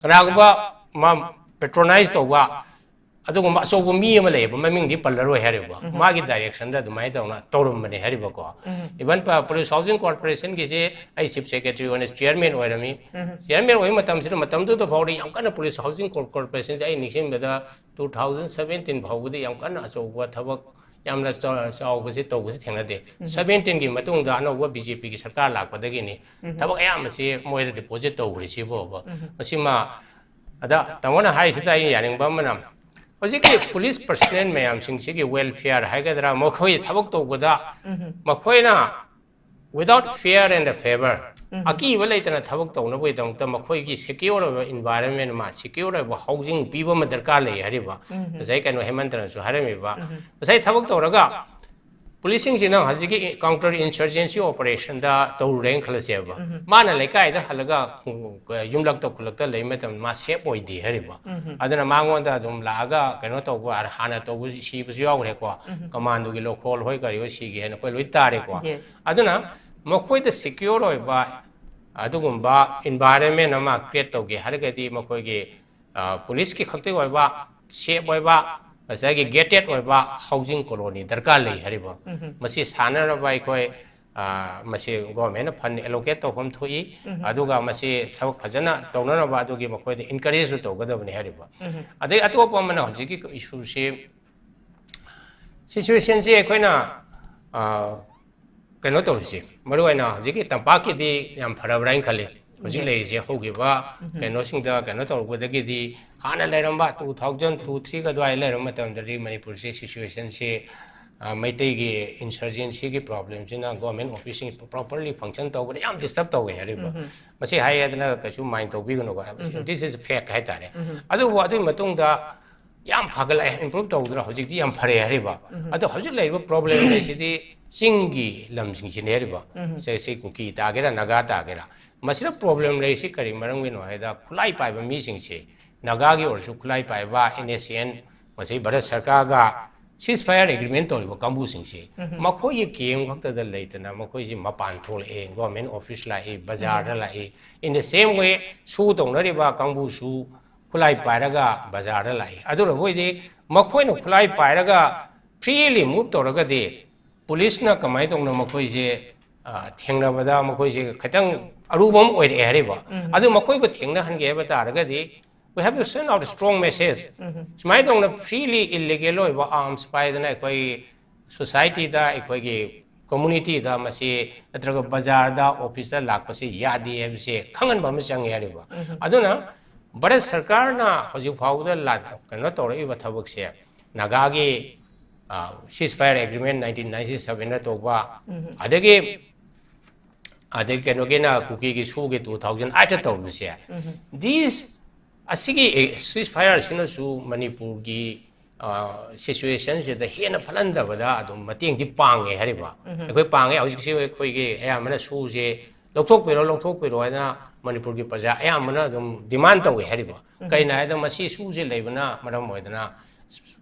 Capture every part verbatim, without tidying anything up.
ꯀꯅꯥꯒꯨꯝꯕ ꯃꯥ ꯄꯦꯇ꯭ꯔꯣꯅꯥꯏꯖ ꯇꯧꯕ ꯑꯗꯨꯒꯨꯝꯕ ꯑꯆꯧꯕ ꯃꯤ ꯑꯃ ꯂꯩꯌꯦꯕ, ꯃꯃꯤꯡꯗꯤ ꯄꯜꯂꯔꯣꯏ ꯍꯥꯏꯔꯤꯕ, ꯃꯥꯒꯤ ꯗꯥꯏꯔꯦꯛꯁꯟꯗ ꯑꯗꯨꯃꯥꯏꯅ ꯇꯧꯅ ꯇꯧꯔꯝꯕꯅꯦ ꯍꯥꯏꯔꯤꯕꯀꯣ꯫ Even ꯄꯨꯂꯤꯁ ꯍꯥꯎꯁꯤꯡ ꯀꯣꯔꯄꯣꯔꯦꯁꯟꯒꯤꯁꯦ ꯑꯩ ꯆꯤꯐ ꯁꯦꯀ꯭ꯔꯦꯇꯔꯤ ꯑꯣꯏꯅ ꯆꯤꯌꯔꯃꯦꯟ ꯑꯣꯏꯔꯝꯃꯤ꯫ ꯆꯤꯌꯔꯃꯦꯟ ꯑꯣꯏꯕ ꯃꯇꯝꯁꯤꯗ, ꯃꯇꯝꯗꯨꯗ ꯐꯥꯎꯗꯤ ꯌꯥꯝ ꯀꯟꯅ ꯄꯨꯂꯤꯁ ꯍꯥꯎꯁꯤꯡ ꯀꯣꯔꯄꯣꯔꯦꯁꯟꯁꯦ ꯑꯩ ꯅꯤꯡꯁꯤꯡꯕꯗ ꯇꯨ ꯊꯥꯎꯖꯟ ꯁꯕꯦꯟꯇꯤꯟ ꯐꯥꯎꯕꯗꯤ ꯌꯥꯝ ꯀꯟꯅ ꯑꯆꯧꯕ ꯊꯕꯛ ꯌꯥꯝꯅ ꯆꯥꯎ-, ꯆꯥꯎꯕꯁꯤ ꯇꯧꯕꯁꯤ ꯊꯦꯡꯅꯗꯦ꯫ ꯁꯕꯦꯟꯇꯤꯟꯒꯤ ꯃꯇꯨꯡꯗ ꯑꯅꯧꯕ ꯕꯤ ꯖꯦ ꯄꯤꯒꯤ ꯁꯔꯀꯥꯔ ꯂꯥꯛꯄꯗꯒꯤꯅꯤ ꯊꯕꯛ ꯑꯌꯥꯝꯕꯁꯤ ꯃꯣꯏꯗ ꯗꯤꯄꯣꯖꯤꯠ ꯇꯧꯈ꯭ꯔꯤꯁꯤꯕꯣꯕ꯫ ꯃꯁꯤꯃ ꯑꯗ ꯇꯥꯃꯣꯅ ꯍꯥꯏꯔꯤꯁꯤꯗ ꯑꯩꯅ ꯌꯥꯅꯤꯡꯕ ꯑꯃꯅ, ꯍꯧꯖꯤꯛꯀꯤ ꯄꯨꯂꯤꯁ ꯄꯔꯁꯅꯦꯜ ꯃꯌꯥꯝꯁꯤꯡꯁꯤꯒꯤ ꯋꯦꯜꯐꯤꯌꯔ ꯍꯥꯏꯒꯗ꯭ꯔꯥ, ꯃꯈꯣꯏ ꯊꯕꯛ ꯇꯧꯕꯗ ꯃꯈꯣꯏꯅ without fear and favor, ꯑꯀꯤꯕ ꯂꯩꯇꯅ ꯊꯕꯛ ꯇꯧꯅꯕꯒꯤꯗꯃꯛꯇ ꯃꯈꯣꯏꯒꯤ ꯁꯦꯀ꯭ꯌꯣꯔ ꯑꯣꯏꯕ ꯏꯟꯚꯥꯏꯔꯟꯃꯦꯟ ꯑꯃ, ꯁꯦꯀ꯭ꯌꯣꯔ ꯑꯣꯏꯕ ꯍꯥꯎꯖꯤꯡ ꯄꯤꯕ ꯑꯃ ꯗꯔꯀꯥꯔ ꯂꯩ ꯍꯥꯏꯔꯤꯕ꯫ ꯉꯁꯥꯏ ꯀꯩꯅꯣ ꯍꯦꯃꯟꯇꯅꯁꯨ ꯍꯥꯏꯔꯝꯃꯤꯕ, ꯉꯁꯥꯏ ꯊꯕꯛ ꯇꯧꯔꯒ ꯄꯨꯂꯤꯁꯁꯤꯡꯁꯤꯅ ꯍꯧꯖꯤꯛꯀꯤ ꯀꯥꯎꯟꯇꯔ ꯏꯟꯁꯔꯖꯦꯟꯁꯤ ꯑꯣꯄꯔꯦꯁꯟꯗ ꯇꯧꯔꯨꯔꯦꯅ ꯈꯜꯂꯁꯦꯕ꯫ ꯃꯥꯅ ꯂꯩꯀꯥꯏꯗ ꯍꯜꯂꯒ ꯈꯨꯡ-, ꯌꯨꯝꯂꯛꯇ ꯈꯨꯜꯂꯛꯇ ꯂꯩ ꯃꯇꯝꯗ ꯃꯥ ꯁꯦꯞ ꯑꯣꯏꯗꯦ ꯍꯥꯏꯔꯤꯕ꯫ ꯑꯗꯨꯅ ꯃꯉꯣꯟꯗ ꯑꯗꯨꯝ ꯂꯥꯛꯑꯒ ꯀꯩꯅꯣ ꯇꯧꯕ, ꯍꯥꯟꯅ ꯇꯧꯕ ꯁꯤꯕꯁꯨ ꯌꯥꯎꯈ꯭ꯔꯦꯀꯣ꯫ ꯀꯃꯥꯟꯗꯣꯒꯤ ꯂꯣꯈꯣꯜ ꯍꯣꯏ ꯀꯔꯤ ꯍꯣꯏ ꯁꯤꯒꯦ ꯍꯥꯏꯅ ꯑꯩꯈꯣꯏ ꯂꯣꯏ ꯇꯥꯔꯦꯀꯣ꯫ Yes. ꯑꯗꯨꯅ ꯃꯈꯣꯏꯗ ꯁꯦꯀ꯭ꯌꯣꯔ ꯑꯣꯏꯕ ꯑꯗꯨꯒꯨꯝꯕ ꯏꯟꯚꯥꯏꯔꯟꯃꯦꯟ ꯑꯃ ꯀ꯭ꯔꯤꯌꯦꯠ ꯇꯧꯒꯦ ꯍꯥꯏꯔꯒꯗꯤ ꯃꯈꯣꯏꯒꯤ, ꯑ, ꯄꯨꯂꯤꯁꯀꯤ ꯈꯛꯇꯒꯤ ꯑꯣꯏꯕ, ꯁꯦꯞ ꯑꯣꯏꯕ, ꯉꯁꯥꯏꯒꯤ ꯒꯦꯇꯦꯠ ꯑꯣꯏꯕ ꯍꯥꯎꯖꯤꯡ ꯀꯣꯂꯣꯅꯤ ꯗꯔꯀꯥꯔ ꯂꯩ ꯍꯥꯏꯔꯤꯕ꯫ ꯃꯁꯤ ꯁꯥꯟꯅꯅꯕ ꯑꯩꯈꯣꯏ, ꯑ, ꯃꯁꯤ ꯒꯣꯔꯃꯦꯟꯅ ꯐꯟ ꯑꯦꯂꯣꯀꯦꯠ ꯇꯧꯐꯝ ꯊꯣꯛꯏ꯫ ꯑꯗꯨꯒ ꯃꯁꯤ ꯊꯕꯛ ꯐꯖꯅ ꯇꯧꯅꯅꯕ ꯑꯗꯨꯒꯤ ꯃꯈꯣꯏꯗ ꯏꯟꯀꯔꯦꯖꯁꯨ ꯇꯧꯒꯗꯕꯅꯤ ꯍꯥꯏꯔꯤꯕ꯫ ꯑꯗꯩ ꯑꯇꯣꯞꯄ ꯑꯃꯅ ꯍꯧꯖꯤꯛꯀꯤ ꯏꯁꯨꯁꯤ, ꯁꯤꯆꯨꯋꯦꯁꯟꯁꯤ ꯑꯩꯈꯣꯏꯅ, ꯑ, ꯀꯩꯅꯣ ꯇꯧꯔꯤꯁꯦ, ꯃꯔꯨ ꯑꯣꯏꯅ ꯍꯧꯖꯤꯛꯀꯤ ꯇꯝꯄꯥꯛꯀꯤꯗꯤ ꯌꯥꯝ ꯐꯔꯕ꯭ꯔꯥ ꯍꯥꯏꯅ ꯈꯜꯂꯤ꯫ ꯍꯧꯖꯤꯛ ꯂꯩꯔꯤꯁꯦ ꯍꯧꯈꯤꯕ ꯀꯩꯅꯣꯁꯤꯡꯗ ꯀꯩꯅꯣ ꯇꯧꯔꯛꯄꯗꯒꯤꯗꯤ, ꯍꯥꯟꯅ ꯂꯩꯔꯝꯕ ꯇꯨ ꯊꯥꯎꯖꯟ ꯇꯨ ꯊ꯭ꯔꯤꯒ ꯑꯗꯨꯋꯥꯏ ꯂꯩꯔꯝꯕ ꯃꯇꯝꯗꯗꯤ ꯃꯅꯤꯄꯨꯔꯁꯦ ꯁꯤꯆꯨꯋꯦꯁꯟꯁꯤ, ꯑ, ꯃꯩꯇꯩꯒꯤ ꯏꯟꯁꯔꯖꯦꯟꯁꯤꯒꯤ ꯄ꯭ꯔꯣꯕ꯭ꯂꯦꯝꯁꯤꯅ ꯒꯣꯔꯃꯦꯟ ꯑꯣꯐꯤꯁꯁꯤꯡ ꯄ꯭ꯔꯣꯄꯔꯂꯤ ꯐꯪꯁꯟ ꯇꯧꯕꯗ ꯌꯥꯝ ꯗꯤꯁꯇꯔꯕ ꯇꯧꯋꯦ ꯍꯥꯏꯔꯤꯕ꯫ ꯃꯁꯤ ꯍꯥꯏ ꯍꯥꯏꯗꯅ ꯀꯩꯁꯨ ꯃꯥꯏꯟ ꯇꯧꯕꯤꯒꯅꯨꯀꯣ꯫ This is fact ꯍꯥꯏꯇꯥꯔꯦ꯫ ꯑꯗꯨꯕꯨ ꯑꯗꯨꯒꯤ ꯃꯇꯨꯡꯗ ꯌꯥꯝ ꯐꯒꯠꯂꯛꯑꯦ, ꯏꯝꯄ꯭ꯔꯨꯞ ꯇꯧꯗꯅ ꯍꯧꯖꯤꯛꯇꯤ ꯌꯥꯝ ꯐꯔꯦ ꯍꯥꯏꯔꯤꯕ꯫ ꯑꯗꯣ ꯍꯧꯖꯤꯛ ꯂꯩꯔꯤꯕ ꯄ꯭ꯔꯣꯕ꯭ꯂꯦꯝ ꯂꯩꯁꯤꯗꯤ ꯆꯤꯡꯒꯤ ꯂꯝꯁꯤꯡꯁꯤꯅꯦ ꯍꯥꯏꯔꯤꯕ꯫ ꯁꯦ, ꯁꯤ ꯀꯨꯀꯤ ꯇꯥꯒꯦꯔꯥ, ꯅꯥꯒꯥ ꯇꯥꯒꯦꯔꯥ, ꯃꯁꯤꯗ ꯄ꯭ꯔꯣꯕ꯭ꯂꯦꯝ ꯂꯩꯔꯤꯁꯤ ꯀꯔꯤ ꯃꯔꯝꯒꯤꯅꯣ ꯍꯥꯏꯗ, ꯈꯨꯠꯂꯥꯏ ꯄꯥꯏꯕ ꯃꯤꯁꯤꯡꯁꯦ, ꯅꯥꯒꯥꯒꯤ ꯑꯣꯏꯔꯁꯨ ꯈꯨꯠꯂꯥꯏ ꯄꯥꯏꯕ, ꯑꯦꯟ ꯑꯦꯁ ꯑꯦꯟ, ꯃꯁꯤ ꯚꯥꯔꯠ ꯁꯔꯀꯥꯔꯒ ceasefire agreement ꯇꯧꯔꯤꯕ ꯀꯥꯡꯕꯨꯁꯤꯡꯁꯤ ꯃꯈꯣꯏꯒꯤ camp ꯈꯛꯇꯗ ꯂꯩꯇꯅ ꯃꯈꯣꯏꯁꯤ ꯃꯄꯥꯟ ꯊꯣꯛꯂꯛꯑꯦ, government office ꯂꯥꯛꯏ, ꯕꯖꯥꯔꯗ ꯂꯥꯛꯏ꯫ In the same way, ꯁꯨ ꯇꯧꯅꯔꯤꯕ ꯀꯥꯡꯕꯨꯁꯨ ꯈꯨꯠꯂꯥꯏ ꯄꯥꯏꯔꯒ ꯕꯖꯥꯔꯗ ꯂꯥꯛꯏ꯫ ꯑꯗꯨꯅꯕꯨ ꯑꯣꯏꯗꯤ ꯃꯈꯣꯏꯅ ꯈꯨꯠꯂꯥꯏ ꯄꯥꯏꯔꯒ freely move ꯇꯧꯔꯒꯗꯤ ꯄꯨꯂꯤꯁꯅ ꯀꯃꯥꯏꯅ ꯇꯧꯅ ꯃꯈꯣꯏꯁꯦ, ꯑ, ꯊꯦꯡꯅꯕꯗ ꯃꯈꯣꯏꯁꯦ ꯈꯤꯇꯪ ꯑꯔꯨꯕ ꯑꯃ ꯑꯣꯏꯔꯛꯑꯦ ꯍꯥꯏꯔꯤꯕ꯫ ꯑꯗꯨ ꯃꯈꯣꯏꯕꯨ ꯊꯦꯡꯅꯍꯟꯒꯦ ꯍꯥꯏꯕ ꯇꯥꯔꯒꯗꯤ, we have to send out a strong message. ꯁꯨꯃꯥꯏꯅ ꯇꯧꯅ freely illegal ꯑꯣꯏꯕ arms ꯄꯥꯏꯗꯅ ꯑꯩꯈꯣꯏ society ꯗ, ꯑꯩꯈꯣꯏꯒꯤ community ꯗ ꯃꯁꯤ, ꯅꯠꯇ꯭ꯔꯒ ꯕꯖꯥꯔꯗ, office ꯇ ꯂꯥꯛꯄꯁꯤ ꯌꯥꯗꯦ ꯍꯥꯏꯕꯁꯦ ꯈꯪꯍꯟꯕ ꯑꯃ ꯆꯪꯉꯦ ꯍꯥꯏꯔꯤꯕ꯫ ꯑꯗꯨꯅ ꯚꯥꯔꯠ ꯁꯔꯀꯥꯔꯅ ꯍꯧꯖꯤꯛ ꯐꯥꯎꯕꯗ ꯂꯥ-, ꯀꯩꯅꯣ ꯇꯧꯔꯛꯏꯕ ꯊꯕꯛꯁꯦ, ꯅꯥꯒꯥꯒꯤ, ꯑ, ceasefire agreement nineteen ninety seven ꯗ ꯇꯧꯕ, ꯑꯗꯒꯤ, ꯑꯗꯒꯤ ꯀꯩꯅꯣꯒꯤꯅ ꯀꯨꯀꯤꯒꯤ ꯁꯨꯒꯤ two thousand eight ꯇ ꯇꯧꯔꯤꯁꯦ, these, ꯑꯁꯤꯒꯤ ceasefire ꯁꯤꯅꯁꯨ ꯃꯅꯤꯄꯨꯔꯒꯤ, ꯑ, situation ꯁꯤꯗ ꯍꯦꯟꯅ ꯐꯠꯍꯟꯗꯕꯗ ꯑꯗꯨꯝ ꯃꯇꯦꯡꯗꯤ ꯄꯥꯡꯉꯦ ꯍꯥꯏꯔꯤꯕ꯫ ꯑꯩꯈꯣꯏ ꯄꯥꯡꯉꯦ꯫ ꯍꯧꯖꯤꯛꯁꯤ ꯑꯩꯈꯣꯏꯒꯤ ꯑꯌꯥꯝꯕꯅ ꯁꯨꯁꯦ ꯂꯧꯊꯣꯛꯄꯤꯔꯣ, ꯂꯧꯊꯣꯛꯄꯤꯔꯣ ꯍꯥꯏꯅ ꯃꯅꯤꯄꯨꯔꯒꯤ ꯄ꯭ꯔꯖꯥ ꯑꯌꯥꯝꯕꯅ ꯑꯗꯨꯝ demand ꯇꯧꯋꯦ ꯍꯥꯏꯔꯤꯕ꯫ ꯀꯩꯅꯣ ꯍꯥꯏꯗ ꯃꯁꯤ ꯁꯨꯁꯦ ꯂꯩꯕꯅ ꯃꯔꯝ ꯑꯣꯏꯗꯅ,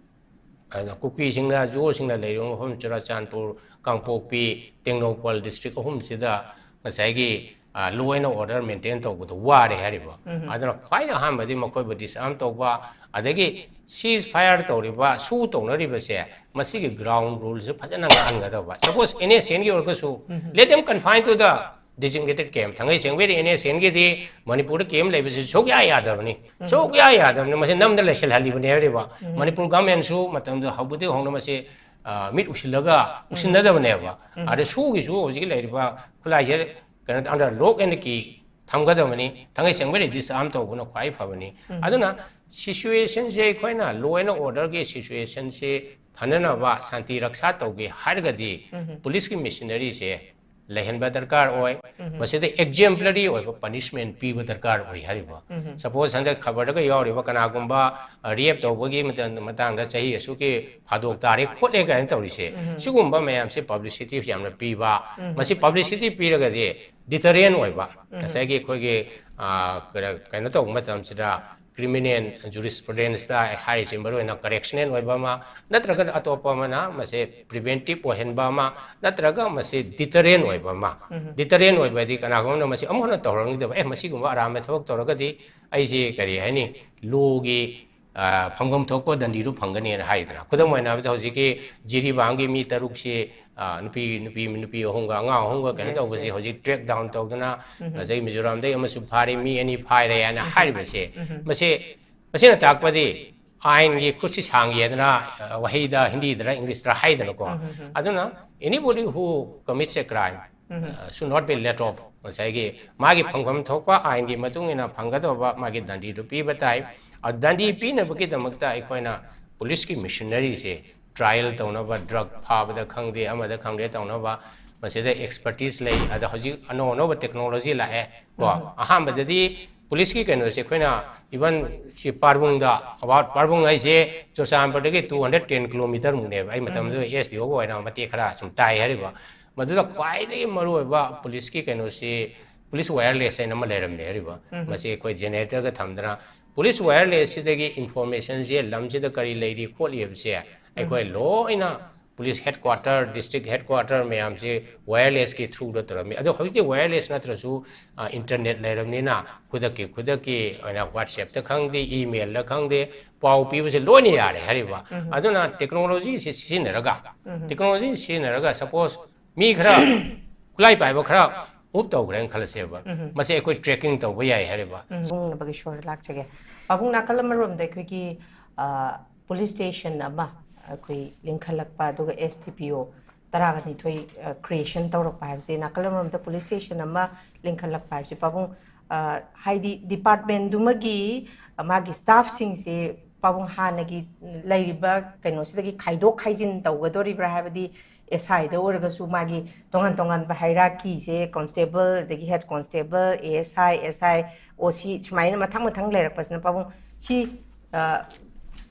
ꯑꯗꯨꯅ ꯀꯨꯀꯤꯁꯤꯡꯅ, ꯖꯨꯑꯣꯁꯤꯡꯅ ꯂꯩꯔꯤꯕ ꯃꯐꯝ ꯆꯨꯔꯥꯆꯥꯟꯄꯨꯔ, ꯀꯥꯡꯄꯣꯛꯄꯤ, ꯇꯦꯡꯅꯧꯄꯜ district ꯑꯍꯨꯝꯁꯤꯗ ꯉꯁꯥꯏꯒꯤ, ꯑ, law and order maintain ꯇꯧꯕꯗ ꯋꯥꯔꯦ ꯍꯥꯏꯔꯤꯕ꯫ ꯑꯗꯨꯅ ꯈ꯭ꯋꯥꯏꯗꯒꯤ ꯑꯍꯥꯟꯕꯗꯤ ꯃꯈꯣꯏꯕꯨ disarm ꯇꯧꯕ, ꯑꯗꯒꯤ ceasefire ꯇꯧꯔꯤꯕ, ꯁꯨ ꯇꯧꯅꯔꯤꯕꯁꯦ, ꯃꯁꯤꯒꯤ ground rule ꯁꯦ ꯐꯖꯅ ꯉꯥꯛꯍꯟꯒꯗꯕ꯫ Suppose NSCN ꯒꯤ ꯑꯣꯏꯔꯒꯁꯨ, let them confine to the designated camp꯫ ꯊꯥꯡꯒꯩ ꯁꯦꯡꯕꯤꯗꯤ NSCN ꯒꯤꯗꯤ ꯃꯅꯤꯄꯨꯔꯗ camp ꯂꯩꯕꯁꯤ ꯁꯨꯛꯌꯥ ꯌꯥꯗꯕꯅꯤ꯫ ꯁꯨꯛꯌꯥ ꯌꯥꯗꯕꯅꯤ꯫ ꯃꯁꯤ ꯅꯝꯗ ꯂꯩꯁꯤꯜꯍꯜꯂꯤꯕꯅꯦ ꯍꯥꯏꯔꯤꯕ꯫ ꯃꯅꯤꯄꯨꯔ government ꯁꯨ ꯃꯇꯝꯗꯨ ꯍꯧꯕꯗꯒꯤ ꯍꯧꯅ ꯃꯁꯤ, ꯑ, ꯃꯤꯠ ꯎꯁꯤꯜꯂꯒ ꯎꯁꯤꯟꯅꯗꯕꯅꯦꯕ꯫ ꯑꯗ ꯁꯨꯒꯤꯁꯨ ꯍꯧꯖꯤꯛ ꯂꯩꯔꯤꯕ ꯈꯨꯠꯂꯥꯏꯁꯦ ꯀꯩꯅꯣ, under lock and key ꯊꯝꯒꯗꯕꯅꯤ꯫ ꯊꯥꯡꯒꯩ ꯁꯦꯡꯕꯤꯗꯤ disarm ꯇꯧꯕꯅ ꯈ꯭ꯋꯥꯏ ꯐꯕꯅꯤ꯫ ꯑꯗꯨꯅ situation ꯁꯦ ꯑꯩꯈꯣꯏꯅ law and order ꯒꯤ situation ꯁꯦ ꯐꯅꯅꯕ, ꯁꯥꯟꯇꯤ ꯔꯛꯁꯥ ꯇꯧꯒꯦ ꯍꯥꯏꯔꯒꯗꯤ ꯄꯨꯂꯤꯁꯀꯤ machinery ꯁꯦ ꯂꯩꯍꯟꯕ ꯗꯔꯀꯥꯔ ꯑꯣꯏ꯫ ꯃꯁꯤꯗ exemplary ꯑꯣꯏꯕ punishment ꯄꯤꯕ ꯗꯔꯀꯥꯔ ꯑꯣꯏ ꯍꯥꯏꯔꯤꯕ꯫ Suppose ꯍꯟꯗꯛ ꯈꯕꯔꯗꯒ ꯌꯥꯎꯔꯤꯕ ꯀꯅꯥꯒꯨꯝꯕ, ꯑ, rape ꯇꯧꯕꯒꯤ ꯃꯇꯝ-, ꯃꯇꯥꯡꯗ ꯆꯍꯤ ꯑꯁꯨꯛꯀꯤ ꯐꯥꯗꯣꯛ ꯇꯥꯔꯦ ꯈꯣꯠꯂꯦ ꯀꯥꯏꯅ ꯇꯧꯔꯤꯁꯦ, ꯁꯤꯒꯨꯝꯕ ꯃꯌꯥꯝꯁꯦ publicity ꯌꯥꯝꯅ ꯄꯤꯕ, ꯃꯁꯤ publicity ꯄꯤꯔꯒꯗꯤ deterrent ꯑꯣꯏꯕ, ꯉꯁꯥꯏꯒꯤ ꯑꯩꯈꯣꯏꯒꯤ, ꯑ, ꯀꯩꯅꯣ ꯇꯧꯕ ꯃꯇꯝꯁꯤꯗ criminal jurisprudence ꯇ ꯍꯥꯏꯔꯤꯁꯤ ꯃꯔꯨꯑꯣꯏꯅ correctional ꯑꯣꯏꯕ ꯑꯃ, ꯅꯠꯇ꯭ꯔꯒꯅ ꯑꯇꯣꯞꯄ ꯑꯃꯅ ꯃꯁꯦ preventive ꯑꯣꯏꯍꯟꯕ ꯑꯃ, ꯅꯠꯇ꯭ꯔꯒ ꯃꯁꯤ deterrent ꯑꯣꯏꯕ ꯑꯃ꯫ Deterrent ꯑꯣꯏꯕꯗꯤ ꯀꯅꯥꯒꯨꯝꯕꯅ ꯃꯁꯤ ꯑꯃꯨꯛ ꯍꯟꯅ ꯇꯧꯔꯛꯅꯤꯡꯗꯕ, "ꯑꯦ, ꯃꯁꯤꯒꯨꯝꯕ ꯑꯔꯥꯟꯕ ꯊꯕꯛ ꯇꯧꯔꯒꯗꯤ ꯑꯩꯁꯦ, ꯀꯔꯤ ꯍꯥꯏꯅꯤ, law ꯒꯤ, ꯑ, ꯐꯪꯐꯝ ꯊꯣꯛꯄ ꯗꯟꯗꯤꯗꯨ ꯐꯪꯒꯅꯤꯅ" ꯍꯥꯏꯔꯤꯗꯅ꯫ ꯈꯨꯗꯝ ꯑꯣꯏꯅ ꯍꯥꯏꯕꯗ, ꯍꯧꯖꯤꯛꯀꯤ ꯖꯤꯔꯤꯕꯥꯝꯒꯤ ꯃꯤ ꯇꯔꯨꯛꯁꯤ, ꯑ, ꯅꯨꯄꯤ, ꯅꯨꯄꯤ, ꯅꯨꯄꯤ ꯑꯍꯨꯝꯒ ꯑꯉꯥꯡ ꯑꯍꯨꯝꯒ ꯀꯩꯅꯣ Yes, ꯇꯧꯕꯁꯤ yes. ꯍꯧꯖꯤꯛ track down ꯇꯧꯗꯅ, ꯉꯁꯥꯏ ꯃꯤꯖꯣꯔꯥꯝꯗꯒꯤ ꯑꯃꯁꯨ ꯐꯥꯔꯦ, ꯃꯤ ꯑꯅꯤ ꯐꯥꯔꯦ ꯍꯥꯏꯅ ꯍꯥꯏꯔꯤꯕꯁꯦ, ꯃꯁꯤ, ꯃꯁꯤꯅ ꯇꯥꯛꯄꯗꯤ ꯑꯥꯏꯟꯒꯤ ꯈꯨꯠꯁꯤ ꯁꯥꯡꯉꯤ ꯍꯥꯏꯗꯅ, ꯑ, ꯋꯥꯍꯩꯗ, ꯍꯤꯟꯗꯤꯗꯔ ꯏꯪꯂꯤꯁꯇꯔ ꯍꯥꯏꯗꯅꯀꯣ꯫ ꯑꯗꯨꯅ anybody who commits a crime, uh, should not be let off. ꯉꯁꯥꯏꯒꯤ ꯃꯥꯒꯤ ꯐꯪꯐꯝ ꯊꯣꯛꯄ ꯑꯥꯏꯟꯒꯤ ꯃꯇꯨꯡ ꯏꯟꯅ ꯐꯪꯒꯗꯧꯕ ꯃꯥꯒꯤ ꯗꯟꯗꯤꯗꯨ ꯄꯤꯕ ꯇꯥꯏ꯫ ꯑ, ꯗꯟꯗꯤ ꯄꯤꯅꯕꯒꯤꯗꯃꯛꯇ ꯑꯩꯈꯣꯏꯅ ꯄꯨꯂꯤꯁꯀꯤ machinery ꯁꯦ trial ꯇꯧꯅꯕ, drug ꯐꯥꯕꯗ ꯈꯪꯗꯦ, ꯑꯃꯗ ꯈꯪꯗꯦ ꯇꯧꯅꯕ, ꯃꯁꯤꯗ expertise ꯂꯩ꯫ ꯑꯗ ꯍꯧꯖꯤꯛ ꯑꯅꯧ ꯑꯅꯧꯕ technology ꯂꯥꯛꯑꯦ ꯀꯣ꯫ ꯑꯍꯥꯟꯕꯗꯗꯤ ꯄꯨꯂꯤꯁꯀꯤ ꯀꯩꯅꯣꯁꯦ ꯑꯩꯈꯣꯏꯅ even ꯁꯤ ꯄꯥꯔꯕꯨꯡꯗ, about ꯄꯥꯔꯕꯨꯡ ꯍꯥꯏꯁꯦ ꯆꯨꯔꯆꯥꯟꯄꯨꯔꯗꯒꯤ two hundred ten kilometre ꯃꯨꯛꯅꯦꯕ꯫ ꯑꯩ ꯃꯇꯝꯗꯨꯗ ꯑꯦꯁ ꯗꯤ ꯑꯣꯒ ꯑꯣꯏꯅ ꯃꯇꯦꯛ ꯈꯔ ꯁꯨꯝ ꯇꯥꯏ ꯍꯥꯏꯔꯤꯕ꯫ ꯃꯗꯨꯗ ꯈ꯭ꯋꯥꯏꯗꯒꯤ ꯃꯔꯨꯑꯣꯏꯕ ꯄꯨꯂꯤꯁꯀꯤ ꯀꯩꯅꯣꯁꯤ police wireless ꯍꯥꯏꯅ ꯑꯃ ꯂꯩꯔꯝꯃꯦ ꯍꯥꯏꯔꯤꯕ꯫ ꯃꯁꯤ ꯑꯩꯈꯣꯏ generator ꯒ ꯊꯝꯗꯅ police wireless ꯁꯤꯗꯒꯤ information ꯁꯦ ꯂꯝꯁꯤꯗ ꯀꯔꯤ ꯂꯩꯔꯤ ꯈꯣꯠꯂꯤ ꯍꯥꯏꯕꯁꯦ ꯑꯩꯈꯣꯏ ꯂꯣꯏꯅ police headquarter, district headquarter ꯃꯌꯥꯝꯁꯦ wireless ꯀꯤ through ꯗ ꯇꯧꯔꯝꯃꯤ꯫ ꯑꯗꯣ ꯍꯧꯖꯤꯛꯇꯤ wireless ꯅꯠꯇ꯭ꯔꯁꯨ, ꯑ, internet ꯂꯩꯔꯕꯅꯤꯅ ꯈꯨꯗꯛꯀꯤ, ꯈꯨꯗꯛꯀꯤ ꯑꯣꯏꯅ WhatsApp ꯇ ꯈꯪꯗꯦ, email ꯗ ꯈꯪꯗꯦ, ꯄꯥꯎ ꯄꯤꯕꯁꯦ ꯂꯣꯏꯅ ꯌꯥꯔꯦ ꯍꯥꯏꯔꯤꯕ꯫ ꯑꯗꯨꯅ technology ꯁꯤ ꯁꯤꯖꯤꯟꯅꯔꯒ, technology ꯁꯤꯖꯤꯟꯅꯔꯒ suppose ꯃꯤ ꯈꯔ, ꯈꯨꯠꯂꯥꯏ ꯄꯥꯏꯕ ꯈꯔ move ꯇꯧꯈ꯭ꯔꯦꯅ ꯈꯜꯂꯁꯦꯕ, ꯃꯁꯤ ꯑꯩꯈꯣꯏ tracking ꯇꯧꯕ ꯌꯥꯏ ꯍꯥꯏꯔꯤꯕ꯫ ꯄꯥꯕꯨꯡꯅꯕꯒꯤ ꯁꯣꯔ ꯂꯥꯛꯆꯒꯦ꯫ ꯄꯥꯕꯨꯡ, ꯅꯥꯀꯜ ꯑꯃꯔꯣꯝꯗ ꯑꯩꯈꯣꯏꯒꯤ, ꯑ, police station ꯑꯃ ꯑꯩꯈꯣꯏ ꯂꯤꯡꯈꯠꯂꯛꯄ, ꯑꯗꯨꯒ S D P O ꯇꯔꯥꯒ ꯅꯤꯊꯣꯏ, ꯑ, creation ꯇꯧꯔꯛꯄ ꯍꯥꯏꯕꯁꯦ, ꯅꯥꯀꯜ ꯑꯃꯔꯣꯝꯗ police station ꯑꯃ ꯂꯤꯡꯈꯠꯂꯛꯄ ꯍꯥꯏꯕꯁꯦ, ꯄꯥꯕꯨꯡ, ꯑ, ꯍꯥꯏꯗꯤ department ꯗꯨꯃꯒꯤ, ꯑ, ꯃꯥꯒꯤ staff ꯁꯤꯡꯁꯦ, ꯄꯥꯕꯨꯡ, ꯍꯥꯟꯅꯒꯤ ꯂꯩꯔꯤꯕ ꯀꯩꯅꯣꯁꯤꯗꯒꯤ ꯈꯥꯏꯗꯣꯛ ꯈꯥꯏꯖꯤꯟ ꯇꯧꯒꯗꯣꯔꯤꯕ꯭ꯔꯥ? ꯍꯥꯏꯕꯗꯤ S I ꯗ ꯑꯣꯏꯔꯒꯁꯨ ꯃꯥꯒꯤ ꯇꯣꯉꯥꯟ ꯇꯣꯉꯥꯟꯕ hierarchy ꯁꯦ, constable, ꯑꯗꯒꯤ head constable, A S I, S I, O C, ꯁꯨꯃꯥꯏꯅ ꯃꯊꯪ ꯃꯊꯪ ꯂꯩꯔꯛꯄꯁꯤꯅ, ꯄꯥꯕꯨꯡ, ꯁꯤ, ꯑ,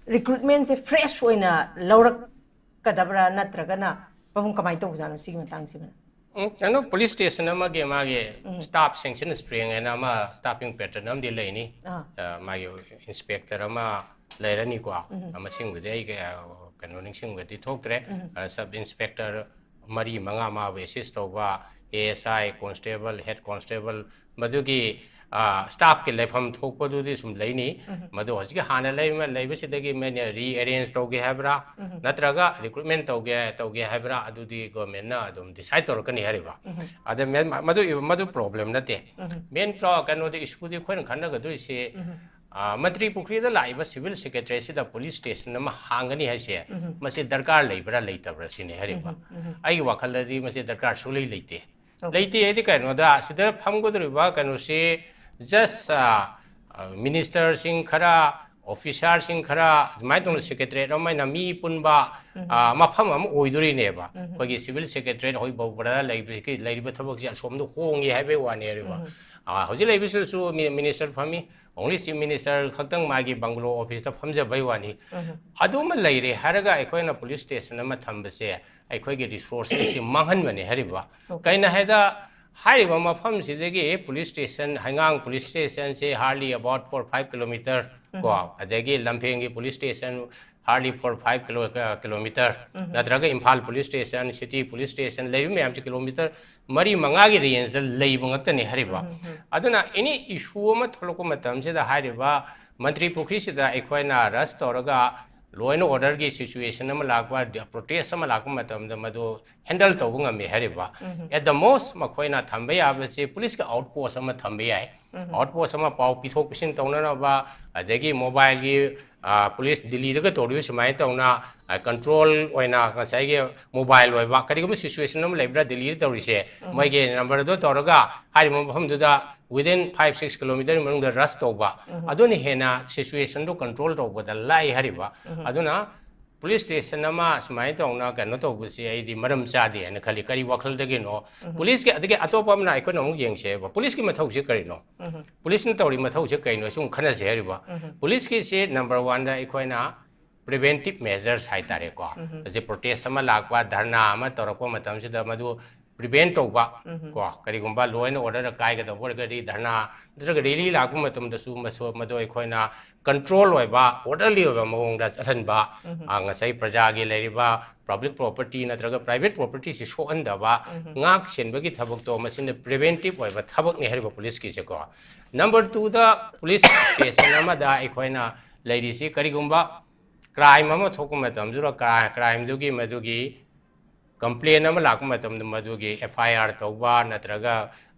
recruitment ꯁꯦ fresh ꯑꯣꯏꯅ ꯂꯧꯔꯛꯀꯗꯕ꯭ꯔꯥ, ꯅꯠꯇ꯭ꯔꯒꯅ, ꯄꯥꯕꯨꯡ, ꯀꯃꯥꯏꯅ ꯇꯧꯕꯖꯥꯠꯅꯣ ꯁꯤꯒꯤ ꯃꯇꯥꯡꯁꯤꯃ? ꯎꯝ, ꯀꯩꯅꯣ, ꯄꯨꯂꯤꯁ ꯁ꯭ꯇꯦꯁꯟ ꯑꯃꯒꯤ ꯃꯥꯒꯤ ꯁ꯭ꯇꯥꯐꯁꯤꯡꯁꯤꯅ ꯁ꯭ꯇ꯭ꯔꯦꯡ ꯍꯥꯏꯅ ꯑꯃ ꯁ꯭ꯇꯥꯐꯤꯡ ꯄꯦꯇꯔꯟ ꯑꯃꯗꯤ ꯂꯩꯅꯤ꯫ ꯑꯥ꯫ ꯑ, ꯃꯥꯒꯤ ꯏꯟꯁꯄꯦꯛꯇꯔ ꯑꯃ ꯂꯩꯔꯅꯤꯀꯣ꯫ ꯃꯁꯤꯡꯕꯨꯗꯤ ꯑꯩ ꯀꯌꯥ, ꯀꯩꯅꯣ, ꯅꯤꯡꯁꯤꯡꯕꯗꯤ ꯊꯣꯛꯇ꯭ꯔꯦ꯫ ꯑ, ꯁꯕ ꯏꯟꯁꯄꯦꯛꯇꯔ ꯃꯔꯤ ꯃꯉꯥ ꯃꯥꯕꯨ ꯑꯦꯁꯤꯁ ꯇꯧꯕ, A S I, constable, head constable, ꯃꯗꯨꯒꯤ, ꯑ, ꯁ꯭ꯇꯥꯐꯀꯤ ꯂꯩꯐꯝ ꯊꯣꯛꯄꯗꯨꯗꯤ ꯁꯨꯝ ꯂꯩꯅꯤ꯫ ꯃꯗꯨ ꯍꯧꯖꯤꯛꯀꯤ ꯍꯥꯟꯅ ꯂꯩꯕ, ꯂꯩꯕꯁꯤꯗꯒꯤ ꯃꯣꯏꯅ ꯔꯤꯑꯦꯔꯦꯟꯖ ꯇꯧꯒꯦ ꯍꯥꯏꯕ꯭ꯔꯥ, ꯅꯠꯇ꯭ꯔꯒ ꯔꯤꯀ꯭ꯔꯨꯠꯃꯦꯟ ꯇꯧꯒꯦ, ꯇꯧꯒꯦ ꯍꯥꯏꯕ꯭ꯔꯥ, ꯑꯗꯨꯗꯤ ꯒꯣꯔꯃꯦꯟꯅ ꯑꯗꯨꯝ ꯗꯤꯁꯥꯏꯗ ꯇꯧꯔꯛꯀꯅꯤ ꯍꯥꯏꯔꯤꯕ꯫ ꯑꯗ ꯃꯦꯟ-, ꯃꯗꯨ, ꯃꯗꯨ ꯄ꯭ꯔꯣꯕ꯭ꯂꯦꯝ ꯅꯠꯇꯦ꯫ ꯃꯦꯟ ꯄ꯭ꯔꯣ-, ꯀꯩꯅꯣꯗꯤ, ꯏꯁꯨꯗꯤ ꯑꯩꯈꯣꯏꯅ ꯈꯟꯅꯒꯗꯣꯏꯁꯦ, ꯑ, ꯃꯟꯇ꯭ꯔꯤ ꯄꯨꯈ꯭ꯔꯤꯗ ꯂꯥꯛꯏꯕ ꯁꯤꯚꯤꯜ ꯁꯦꯀ꯭ꯔꯦꯇꯔꯤꯁꯤꯗ ꯄꯨꯂꯤꯁ ꯁ꯭ꯇꯦꯁꯟ ꯑꯃ ꯍꯥꯡꯒꯅꯤ ꯍꯥꯏꯁꯦ, ꯃꯁꯤ ꯗꯔꯀꯥꯔ ꯂꯩꯕ꯭ꯔꯥ ꯂꯩꯇꯕ꯭ꯔꯥ ꯁꯤꯅꯤ ꯍꯥꯏꯔꯤꯕ꯫ ꯑꯩꯒꯤ ꯋꯥꯈꯜꯗꯗꯤ ꯃꯁꯤ ꯗꯔꯀꯥꯔ ꯁꯨꯡꯂꯩ ꯂꯩꯇꯦ꯫ ꯂꯩꯇꯦ ꯍꯥꯏꯗꯤ ꯀꯩꯅꯣꯗ, ꯁꯤꯗ ꯐꯝꯒꯗꯧꯔꯤꯕ ꯀꯩꯅꯣꯁꯤ ꯖꯁ, ꯑ, ꯑ, ꯃꯤꯅꯤꯁꯇꯔꯁꯤꯡ ꯈꯔ, ꯑꯣꯐꯤꯁꯥꯔꯁꯤꯡ ꯈꯔ, ꯑꯗꯨꯃꯥꯏꯅ ꯇꯧꯅ ꯁꯦꯀ꯭ꯔꯦꯇꯔꯤꯌꯦꯠ ꯑꯃ ꯑꯣꯏꯅ ꯃꯤ ꯄꯨꯟꯕ, ꯑ, ꯃꯐꯝ ꯑꯃ ꯑꯣꯏꯗꯣꯔꯤꯅꯦꯕ꯫ ꯑꯩꯈꯣꯏꯒꯤ ꯁꯤꯚꯤꯜ ꯁꯦꯀ꯭ꯔꯦꯇꯔꯤꯌꯦꯠ ꯍꯣꯏ ꯕꯧꯕꯗ ꯂꯩꯕꯒꯤ, ꯂꯩꯔꯤꯕ ꯊꯕꯛꯁꯦ ꯑꯁꯣꯝꯗ ꯍꯣꯡꯉꯦ ꯍꯥꯏꯕꯩ ꯋꯥꯅꯦꯕ꯫ ꯑ, ꯍꯧꯖꯤꯛ ꯂꯩꯕꯁꯤꯁꯨ ꯃꯤ-, ꯃꯤꯅꯤꯁꯇꯔ ꯐꯝꯃꯤ, ꯑꯣꯡꯂꯤ ꯆꯤꯐ ꯃꯤꯅꯤꯁꯇꯔ ꯈꯛꯇꯪ ꯃꯥꯒꯤ ꯕꯪꯒ꯭ꯂꯣ ꯑꯣꯐꯤꯁꯇ ꯐꯝꯖꯕꯩ ꯋꯥꯅꯤ꯫ ꯑꯗꯨꯃ ꯂꯩꯔꯦ ꯍꯥꯏꯔꯒ ꯑꯩꯈꯣꯏꯅ ꯄꯨꯂꯤꯁ ꯁ꯭ꯇꯦꯁꯟ ꯑꯃ ꯊꯝꯕꯁꯦ ꯑꯩꯈꯣꯏꯒꯤ ꯔꯤꯁꯣꯔꯁꯦꯁꯁꯤ ꯃꯥꯡꯍꯟꯕꯅꯦ ꯍꯥꯏꯔꯤꯕ꯫ ꯀꯩꯅꯣ ꯍꯥꯏꯗ, ꯍꯥꯏꯔꯤꯕ ꯃꯐꯝꯁꯤꯗꯒꯤ ꯄꯨꯂꯤꯁ ꯁ꯭ꯇꯦꯁꯟ, ꯍꯩꯉꯥꯡ ꯄꯨꯂꯤꯁ ꯁ꯭ꯇꯦꯁꯟꯁꯦ hardly about four five kilometre ꯀꯣ, ꯑꯗꯒꯤ ꯂꯝꯐꯦꯟꯒꯤ police station hardly four five kilo-, kilometre, ꯅꯠꯇ꯭ꯔꯒ Imphal police station, city police station ꯂꯩꯔꯤꯕ ꯃꯌꯥꯝꯁꯦ ꯀꯤꯂꯣꯃꯤꯇꯔ ꯃꯔꯤ ꯃꯉꯥꯒꯤ ꯔꯦꯟꯖꯇ ꯂꯩꯕ ꯉꯥꯛꯇꯅꯤ ꯍꯥꯏꯔꯤꯕ꯫ ꯑꯗꯨꯅ ꯑꯦꯅꯤ ꯏꯁꯨ ꯑꯃ ꯊꯣꯛꯂꯛꯄ ꯃꯇꯝꯁꯤꯗ ꯍꯥꯏꯔꯤꯕ ꯃꯟꯇ꯭ꯔꯤ ꯄꯨꯈ꯭ꯔꯤꯁꯤꯗ ꯑꯩꯈꯣꯏꯅ ꯔꯁ ꯇꯧꯔꯒ law and orderꯒꯤ situation ꯑꯃ ꯂꯥꯛꯄ, ꯗ-, protest ꯑꯃ ꯂꯥꯛꯄ ꯃꯇꯝꯗ ꯃꯗꯨ handle ꯇꯧꯕ ꯉꯝꯃꯤ ꯍꯥꯏꯔꯤꯕ꯫ At the most ꯃꯈꯣꯏꯅ ꯊꯝꯕ ꯌꯥꯕꯁꯤ ꯄꯨꯂꯤꯁꯀꯤ outpost ꯑꯃ ꯊꯝꯕ ꯌꯥꯏ꯫ Outpost ꯑꯃ ꯄꯥꯎ ꯄꯤꯊꯣꯛ ꯄꯤꯁꯤꯟ ꯇꯧꯅꯅꯕ, ꯑꯗꯒꯤ mobileꯒꯤ, ꯑ, ꯄꯨꯂꯤꯁ ꯗꯤꯜꯂꯤꯗꯒ ꯇꯧꯔꯤꯕ ꯁꯨꯃꯥꯏꯅ ꯇꯧꯅ, ꯑ, control ꯑꯣꯏꯅ ꯉꯁꯥꯏꯒꯤ mobile ꯑꯣꯏꯕ ꯀꯔꯤꯒꯨꯝꯕ situation ꯑꯃ ꯂꯩꯕ꯭ꯔꯥ ꯗꯤꯜꯂꯤꯗ ꯇꯧꯔꯤꯁꯦ, ꯃꯣꯏꯒꯤ numberꯗꯣ ꯇꯧꯔꯒ ꯍꯥꯏꯔꯤꯕ ꯃꯐꯝꯗꯨꯗ within five six kilometre ꯃꯅꯨꯡꯗ rush ꯇꯧꯕ, ꯑꯗꯨꯅ ꯍꯦꯟꯅ situationꯗꯣ control ꯇꯧꯕꯗ ꯂꯥꯏ ꯍꯥꯏꯔꯤꯕ꯫ ꯑꯗꯨꯅ ꯄꯨꯂꯤꯁ ꯁ꯭ꯇꯦꯁꯟ ꯑꯃ ꯁꯨꯃꯥꯏꯅ ꯇꯧꯅ ꯀꯩꯅꯣ ꯇꯧꯕꯁꯤ ꯑꯩꯗꯤ ꯃꯔꯝ ꯆꯥꯗꯦ ꯍꯥꯏꯅ ꯈꯜꯂꯤ꯫ ꯀꯔꯤ ꯋꯥꯈꯜꯗꯒꯤꯅꯣ? ꯄꯨꯂꯤꯁꯀꯤ, ꯑꯗꯒꯤ ꯑꯇꯣꯞꯄ ꯑꯃꯅ ꯑꯩꯈꯣꯏꯅ ꯑꯃꯨꯛ ꯌꯦꯡꯁꯦꯕ, ꯄꯨꯂꯤꯁꯀꯤ ꯃꯊꯧꯁꯤ ꯀꯔꯤꯅꯣ? ꯄꯨꯂꯤꯁꯅ ꯇꯧꯔꯤ ꯃꯊꯧꯁꯤ ꯀꯩꯅꯣ? ꯁꯨꯝ ꯈꯟꯅꯁꯦ ꯍꯥꯏꯔꯤꯕ꯫ ꯄꯨꯂꯤꯁꯀꯤꯁꯤ number oneꯗ ꯑꯩꯈꯣꯏꯅ preventive measures ꯍꯥꯏꯇꯥꯔꯦꯀꯣ꯫ ꯍꯧꯖꯤꯛ protest ꯑꯃ ꯂꯥꯛꯄ, ꯙꯔꯅꯥ ꯑꯃ ꯇꯧꯔꯛꯄ ꯃꯇꯝꯁꯤꯗ ꯃꯗꯨ ꯄ꯭ꯔꯤꯚꯦꯟ ꯇꯧꯕ, ꯀꯣ, ꯀꯔꯤꯒꯨꯝꯕ law and order ꯀꯥꯏꯒꯗꯧꯕ ꯑꯣꯏꯔꯒꯗꯤ ꯙꯔꯅꯥ ꯅꯠꯇ꯭ꯔꯒ ꯔꯦꯂꯤ ꯂꯥꯛꯄ ꯃꯇꯝꯗꯁꯨ ꯃꯁꯨ ꯃꯗꯨ ꯑꯩꯈꯣꯏꯅ ꯀꯟꯇ꯭ꯔꯣꯜ ꯑꯣꯏꯕ, ꯑꯣꯔꯗꯔꯂꯤ ꯑꯣꯏꯕ ꯃꯑꯣꯡꯗ ꯆꯠꯍꯟꯕ, ꯑ, ꯉꯁꯥꯏ ꯄ꯭ꯔꯖꯥꯒꯤ ꯂꯩꯔꯤꯕ ꯄꯕ꯭ꯂꯤꯛ ꯄ꯭ꯔꯣꯄꯔꯇꯤ ꯅꯠꯇ꯭ꯔꯒ ꯄ꯭ꯔꯥꯏꯚꯦꯠ ꯄ꯭ꯔꯣꯄꯔꯇꯤꯁꯤ ꯁꯣꯛꯍꯟꯗꯕ, ꯉꯥꯛ ꯁꯦꯟꯕꯒꯤ ꯊꯕꯛꯇꯣ ꯃꯁꯤꯅ ꯄ꯭ꯔꯤꯚꯦꯟꯇꯤꯞ ꯑꯣꯏꯕ ꯊꯕꯛꯅꯤ ꯍꯥꯏꯔꯤꯕ ꯄꯨꯂꯤꯁꯀꯤꯁꯦꯀꯣ꯫ ꯅꯝꯕꯔ ꯇꯨꯗ ꯄꯨꯂꯤꯁ ꯁ꯭ꯇꯦꯁꯟ ꯑꯃꯗ ꯑꯩꯈꯣꯏꯅ ꯂꯩꯔꯤꯁꯤ ꯀꯔꯤꯒꯨꯝꯕ ꯀ꯭ꯔꯥꯏꯝ ꯑꯃ ꯊꯣꯛꯄ ꯃꯇꯝꯗꯨꯗ ꯀ꯭ꯔꯥꯏꯝꯗꯨꯒꯤ ꯃꯗꯨꯒꯤ ꯀꯝꯄ꯭ꯂꯦꯟ ꯑꯃ ꯂꯥꯛꯄ ꯃꯇꯝꯗ ꯃꯗꯨꯒꯤ ꯑꯦꯐ ꯑꯥꯏ ꯑꯥꯔ ꯇꯧꯕ ꯅꯠꯇ꯭ꯔꯒ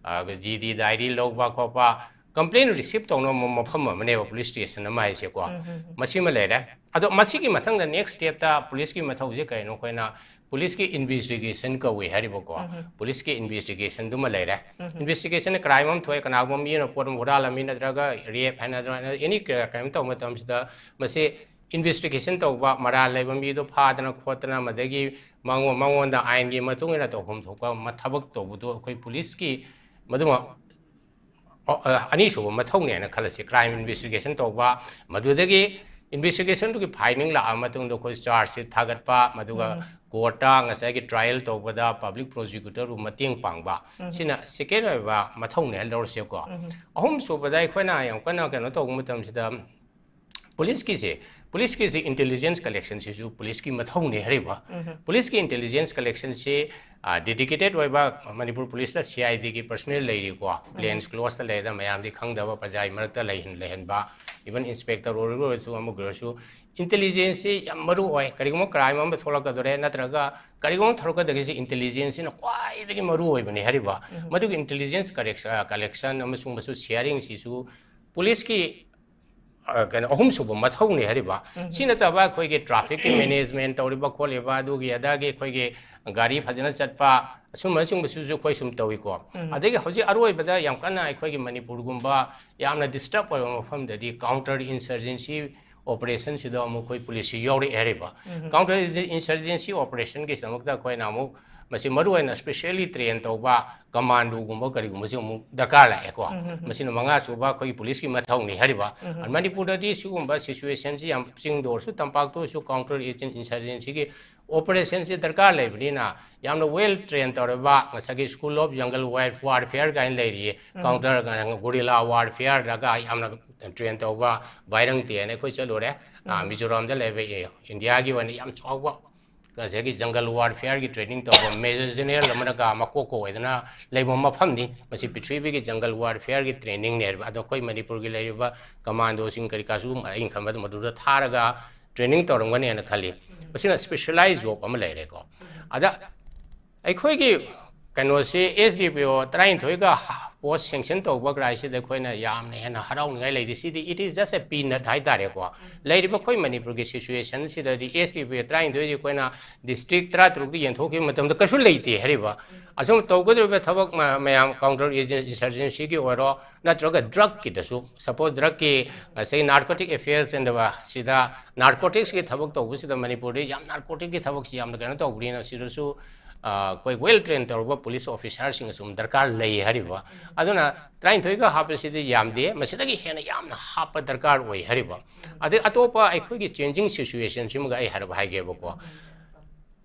ꯖꯤ ꯗꯤ ꯗꯥꯏꯔꯤ ꯂꯧꯕ ꯈꯣꯠꯄ ꯀꯝꯄ꯭ꯂꯦꯟ ꯔꯤꯁꯤꯞ ꯇꯧꯅꯕ ꯃꯐꯝ ꯑꯃꯅꯦꯕ ꯄꯨꯂꯤꯁ ꯁ꯭ꯇꯦꯁꯟ ꯑꯃ ꯍꯥꯏꯁꯦꯀꯣ꯫ ꯃꯁꯤꯃ ꯂꯩꯔꯦ꯫ ꯑꯗꯣ ꯃꯁꯤꯒꯤ ꯃꯊꯪꯗ ꯅꯦꯛꯁ ꯁ꯭ꯇꯦꯞꯇ ꯄꯨꯂꯤꯁꯀꯤ ꯃꯊꯧꯁꯦ ꯀꯩꯅꯣ? ꯑꯩꯈꯣꯏꯅ ꯄꯨꯂꯤꯁꯀꯤ ꯏꯟꯚꯦꯁꯇꯤꯒꯦꯁꯟ ꯀꯧꯏ ꯍꯥꯏꯔꯤꯕꯀꯣ꯫ ꯄꯨꯂꯤꯁꯀꯤ ꯏꯟꯚꯦꯁꯇꯤꯒꯦꯁꯟꯗꯨꯃ ꯂꯩꯔꯦ꯫ ꯏꯟꯚꯦꯁꯇꯤꯒꯦꯁꯟꯅ ꯀ꯭ꯔꯥꯏꯝ ꯑꯃ ꯊꯣꯛꯑꯦ, ꯀꯅꯥꯒꯨꯝꯕ ꯃꯤ ꯑꯃꯅ ꯄꯣꯠ ꯑꯃ ꯍꯨꯔꯥꯜꯂꯝꯃꯤ ꯅꯠꯇ꯭ꯔꯒ ꯔꯦꯞ ꯍꯥꯏꯅ ꯑꯗꯨꯃꯥꯏꯅ ꯑꯦꯅꯤ ꯀ꯭ꯔꯥꯏꯝ ꯇꯧꯕ ꯃꯇꯝꯁꯤꯗ ꯃꯁꯤ ꯏꯟꯚꯦꯁꯇꯤꯒꯦꯁꯟ ꯇꯧꯕ, ꯃꯔꯥꯜ ꯂꯩꯕ ꯃꯤꯗꯣ ꯐꯥꯗꯅ ꯈꯣꯠꯇꯅ, ꯃꯗꯒꯤ ꯃꯉꯣꯟ-, ꯃꯉꯣꯟꯗ ꯑꯥꯏꯟꯒꯤ ꯃꯇꯨꯡ ꯏꯟꯅ ꯇꯧꯐꯝ ꯊꯣꯛꯄ ꯃ-, ꯊꯕꯛ ꯇꯧꯕꯗꯣ ꯑꯩꯈꯣꯏ ꯄꯨꯂꯤꯁꯀꯤ ꯃꯗꯨꯃ, ꯑ, ꯑ, ꯑꯅꯤꯁꯨꯕ ꯃꯊꯧꯅꯦ ꯍꯥꯏꯅ ꯈꯜꯂꯁꯤ꯫ ꯀ꯭ꯔꯥꯏꯝ ꯏꯟꯚꯦꯁꯇꯤꯒꯦꯁꯟ ꯇꯧꯕ, ꯃꯗꯨꯗꯒꯤ ꯏꯟꯚꯦꯁꯇꯤꯒꯦꯁꯟꯗꯨꯒꯤ ꯐꯥꯏꯟꯗꯤꯡ ꯂꯥꯛꯑ ꯃꯇꯨꯡꯗ ꯑꯩꯈꯣꯏ ꯆꯥꯔꯖ ꯁꯤꯠ ꯊꯥꯒꯠꯄ, ꯃꯗꯨꯒ ꯀꯣꯔꯠꯇ ꯉꯁꯥꯏꯒꯤ ꯇ꯭ꯔꯥꯏꯌꯦꯜ ꯇꯧꯕꯗ ꯄꯕ꯭ꯂꯤꯛ ꯄ꯭ꯔꯣꯁꯤꯀ꯭ꯌꯨꯇꯔꯕꯨ ꯃꯇꯦꯡ ꯄꯥꯡꯕ, ꯁꯤꯅ ꯁꯦꯀꯦꯟ ꯑꯣꯏꯕ ꯃꯊꯧꯅꯦ ꯍꯥꯏꯅ ꯂꯧꯔꯁꯦꯀꯣ꯫ ꯑꯍꯨꯝꯁꯨꯕꯗ ꯑꯩꯈꯣꯏꯅ ꯌꯥꯝ ꯀꯟꯅ ꯀꯩꯅꯣ ꯇꯧꯕ ꯃꯇꯝꯁꯤꯗ ꯄꯨꯂꯤꯁꯀꯤꯁꯦ, ꯄꯨꯂꯤꯁꯀꯤꯁꯦ ꯏꯟꯇꯦꯂꯤꯖꯦꯟꯁ ꯀꯂꯦꯛꯁꯟꯁꯤꯁꯨ ꯄꯨꯂꯤꯁꯀꯤ ꯃꯊꯧꯅꯦ ꯍꯥꯏꯔꯤꯕ꯫ ꯄꯨꯂꯤꯁꯀꯤ ꯏꯟꯇꯦꯂꯤꯖꯦꯟꯁ ꯀꯂꯦꯛꯁꯟꯁꯤ, ꯑ, ꯗꯦꯗꯤꯀꯦꯇꯦꯠ ꯑꯣꯏꯕ ꯃꯅꯤꯄꯨꯔ ꯄꯨꯂꯤꯁꯇ ꯁꯤ ꯑꯥꯏ ꯗꯤꯒꯤ ꯄꯔꯁꯅꯦꯜ ꯂꯩꯔꯤꯀꯣ, ꯄ꯭ꯂꯦꯟꯁ ꯀ꯭ꯂꯣꯁꯇ ꯂꯩꯔꯦꯗ ꯃꯌꯥꯝꯗꯤ ꯈꯪꯗꯕ ꯄ꯭ꯔꯖꯥꯒꯤ ꯃꯔꯛꯇ ꯂꯩꯍꯟ-, ꯂꯩꯍꯟꯕ, ꯏꯚꯟ ꯏꯟꯁꯄꯦꯛꯇꯔ ꯑꯣꯏꯔꯒ ꯑꯣꯏꯔꯁꯨ ꯑꯃꯒ ꯑꯣꯏꯔꯁꯨ ꯏꯟꯇꯦꯂꯤꯖꯦꯟꯁꯁꯤ ꯌꯥꯝ ꯃꯔꯨ ꯑꯣꯏ꯫ ꯀꯔꯤꯒꯨꯝꯕ ꯀ꯭ꯔꯥꯏꯝ ꯑꯃ ꯊꯣꯛꯂꯛꯀꯗꯣꯔꯦ ꯅꯠꯇ꯭ꯔꯒ ꯀꯔꯤꯒꯨꯝꯕ ꯊꯣꯛꯂꯛꯀꯗꯒꯦꯁꯤ ꯏꯟꯇꯦꯂꯤꯖꯦꯟꯁꯁꯤꯅ ꯈ꯭ꯋꯥꯏꯗꯒꯤ ꯃꯔꯨ ꯑꯣꯏꯕꯅꯦ ꯍꯥꯏꯔꯤꯕ꯫ ꯃꯗꯨꯒꯤ ꯏꯟꯇꯦꯂꯤꯖꯦꯟꯁ ꯀꯂꯦꯛꯁ-, ꯑ, ꯀꯂꯦꯛꯁꯟ ꯑꯃꯁꯨꯡ ꯃꯁꯨ ꯁꯤꯌꯥꯔꯤꯡꯁꯤꯁꯨ ꯄꯨꯂꯤꯁꯀꯤ, ꯑ, ꯀꯩꯅꯣ, ꯑꯍꯨꯝꯁꯨꯕ ꯃꯊꯧꯅꯤ ꯍꯥꯏꯔꯤꯕ꯫ ꯁꯤ ꯅꯠꯇꯕ ꯑꯩꯈꯣꯏꯒꯤ ꯇ꯭ꯔꯥꯐꯤꯛꯀꯤ ꯃꯦꯅꯦꯖꯃꯦꯟ ꯇꯧꯔꯤꯕ ꯈꯣꯠꯂꯤꯕ, ꯑꯗꯨꯒꯤ ꯑꯗꯥꯒꯤ ꯑꯩꯈꯣꯏꯒꯤ ꯒꯥꯔꯤ ꯐꯖꯅ ꯆꯠꯄ, ꯑꯁꯨꯝꯕꯁꯤꯡꯕꯁꯤꯁꯨ ꯑꯩꯈꯣꯏ ꯁꯨꯝ ꯇꯧꯏꯀꯣ꯫ ꯑꯗꯒꯤ ꯍꯧꯖꯤꯛ ꯑꯔꯣꯏꯕꯗ ꯌꯥꯝ ꯀꯟꯅ ꯑꯩꯈꯣꯏꯒꯤ ꯃꯅꯤꯄꯨꯔꯒꯨꯝꯕ ꯌꯥꯝꯅ ꯗꯤꯁꯇꯔꯕ ꯑꯣꯏꯕ ꯃꯐꯝꯗꯗꯤ ꯀꯥꯎꯟꯇꯔ ꯏꯟꯁꯔꯖꯦꯟꯁꯤ ꯑꯣꯄꯔꯦꯁꯟꯁꯤꯗ ꯑꯃꯨꯛ ꯑꯩꯈꯣꯏ ꯄꯨꯂꯤꯁꯁꯤ ꯌꯥꯎꯔꯛꯑꯦ ꯍꯥꯏꯔꯤꯕ꯫ ꯀꯥꯎꯟꯇꯔ ꯏꯟꯁꯔꯖꯦꯟꯁꯤ ꯑꯣꯄꯔꯦꯁꯟꯒꯤꯗꯃꯛꯇ ꯑꯩꯈꯣꯏꯅ ꯑꯃꯨꯛ ꯃꯁꯤ ꯃꯔꯨ ꯑꯣꯏꯅ specially train ꯇꯧꯕ commandoꯒꯨꯝꯕ ꯀꯔꯤꯒꯨꯝꯕꯁꯤ ꯑꯃꯨꯛ ꯗꯔꯀꯥꯔ ꯂꯥꯛꯑꯦꯀꯣ꯫ ꯃꯁꯤꯅ ꯃꯉꯥ ꯁꯨꯕ ꯑꯩꯈꯣꯏꯒꯤ ꯄꯨꯂꯤꯁꯀꯤ ꯃꯊꯧꯅꯤ ꯍꯥꯏꯔꯤꯕ꯫ ꯃꯅꯤꯄꯨꯔꯗꯗꯤ ꯁꯤꯒꯨꯝꯕ situationꯁꯤ ꯌꯥꯝ, ꯆꯤꯡꯗ ꯑꯣꯏꯔꯁꯨ ꯇꯝꯄꯥꯛꯇ ꯑꯣꯏꯔꯁꯨ counter insurgencyꯒꯤ operationꯁꯤ ꯗꯔꯀꯥꯔ ꯂꯩꯕꯅꯤꯅ, ꯌꯥꯝꯅ well train ꯇꯧꯔꯕ ꯉꯁꯥꯏꯒꯤ School of Jungle War-, Warfare ꯀꯥꯏꯅ ꯂꯩꯔꯤꯌꯦ꯫ Counter, guerrilla warfareꯗꯒ ꯌꯥꯝꯅ train ꯇꯧꯕ ꯕꯥꯏꯔꯪ ꯇꯦꯅ ꯑꯩꯈꯣꯏ ꯆꯠꯂꯨꯔꯦ꯫ ꯑ, ꯃꯤꯖꯣꯔꯥꯝꯗ ꯂꯩꯕ, ꯑꯦ, ꯏꯟꯗꯤꯌꯥꯒꯤ ꯑꯣꯏꯅ ꯌꯥꯝ ꯆꯥꯎꯕ ꯉꯁꯥꯏꯒꯤ jungle warfareꯒꯤ training ꯇꯧꯕ major general ꯑꯃꯅꯒ ꯃꯀꯣꯛꯀ ꯑꯣꯏꯗꯅ ꯂꯩꯕ ꯃꯐꯝꯅꯤ꯫ ꯃꯁꯤ ꯄ꯭ꯔꯤꯊꯤꯕꯤꯒꯤ jungle warfareꯒꯤ trainingꯅꯦ ꯍꯥꯏꯕ꯫ ꯑꯗꯣ ꯑꯩꯈꯣꯏ ꯃꯅꯤꯄꯨꯔꯒꯤ ꯂꯩꯔꯤꯕ commandoꯁꯤꯡ ꯀꯔꯤ ꯀꯥꯁꯨ ꯑꯩꯅ ꯈꯟꯕꯗ ꯃꯗꯨꯗ ꯊꯥꯔꯒ training ꯇꯧꯔꯝꯒꯅꯦꯅ ꯈꯜꯂꯤ꯫ ꯃꯁꯤꯅ specialized job ꯑꯃ ꯂꯩꯔꯦꯀꯣ꯫ ꯑꯗ ꯑꯩꯈꯣꯏꯒꯤ ꯀꯩꯅꯣꯁꯤ, SDPO ꯇꯔꯥꯅꯤꯊꯣꯏꯒ post sanction ꯇꯧꯕ ꯀꯥꯏꯁꯤꯗ ꯑꯩꯈꯣꯏꯅ ꯌꯥꯝꯅ ꯍꯦꯟꯅ ꯍꯔꯥꯎꯅꯤꯡꯉꯥꯏ ꯂꯩꯇꯦ꯫ ꯁꯤꯗꯤ it is just a peanut ꯍꯥꯏꯇꯥꯔꯦꯀꯣ꯫ ꯂꯩꯔꯤꯕ ꯑꯩꯈꯣꯏ ꯃꯅꯤꯄꯨꯔꯒꯤ situationꯁꯤꯗꯗꯤ SDPO ꯇꯔꯥꯅꯤꯊꯣꯏꯁꯤ ꯑꯩꯈꯣꯏꯅ district ꯇꯔꯥꯇꯔꯨꯛꯇ ꯌꯦꯟꯊꯣꯛꯈꯤꯕ ꯃꯇꯝꯗ ꯀꯩꯁꯨ ꯂꯩꯇꯦ ꯍꯥꯏꯔꯤꯕ꯫ ꯑꯁꯨꯝ ꯇꯧꯒꯗꯧꯔꯤꯕ ꯊꯕꯛ ꯃ-, ꯃꯌꯥꯝ counter insurgencyꯒꯤ ꯑꯣꯏꯔꯣ, ꯅꯠꯇ꯭ꯔꯒ drugꯀꯤꯗꯁꯨ, suppose drugꯀꯤ ꯉꯁꯥꯏ narcotic affairsꯅ ꯁꯤꯗ narcoticsꯀꯤ ꯊꯕꯛ ꯇꯧꯕꯁꯤꯗ ꯃꯅꯤꯄꯨꯔꯗ ꯌꯥꯝ narcoticꯀꯤ ꯊꯕꯛꯁꯤ ꯌꯥꯝꯅ ꯀꯩꯅꯣ ꯇꯧꯕꯅꯤꯅ ꯁꯤꯗꯁꯨ, ꯑ, ꯑꯩꯈꯣꯏ well train ꯇꯧꯔꯕ police officerꯁꯤꯡ ꯑꯁꯨꯝ ꯗꯔꯀꯥꯔ ꯂꯩ ꯍꯥꯏꯔꯤꯕ꯫ ꯑꯗꯨꯅ ꯇꯔꯥꯅꯤꯊꯣꯏꯒ ꯍꯥꯞꯄꯁꯤꯗꯤ ꯌꯥꯝꯗꯦ, ꯃꯁꯤꯗꯒꯤ ꯍꯦꯟꯅ ꯌꯥꯝꯅ ꯍꯥꯞꯄ ꯗꯔꯀꯥꯔ ꯑꯣꯏ ꯍꯥꯏꯔꯤꯕ꯫ ꯑꯗꯩ ꯑꯇꯣꯞꯄ ꯑꯩꯈꯣꯏꯒꯤ changing situationꯁꯤꯃꯒ ꯑꯩ ꯍꯥꯏꯔꯞ ꯍꯥꯏꯒꯦꯕꯀꯣ꯫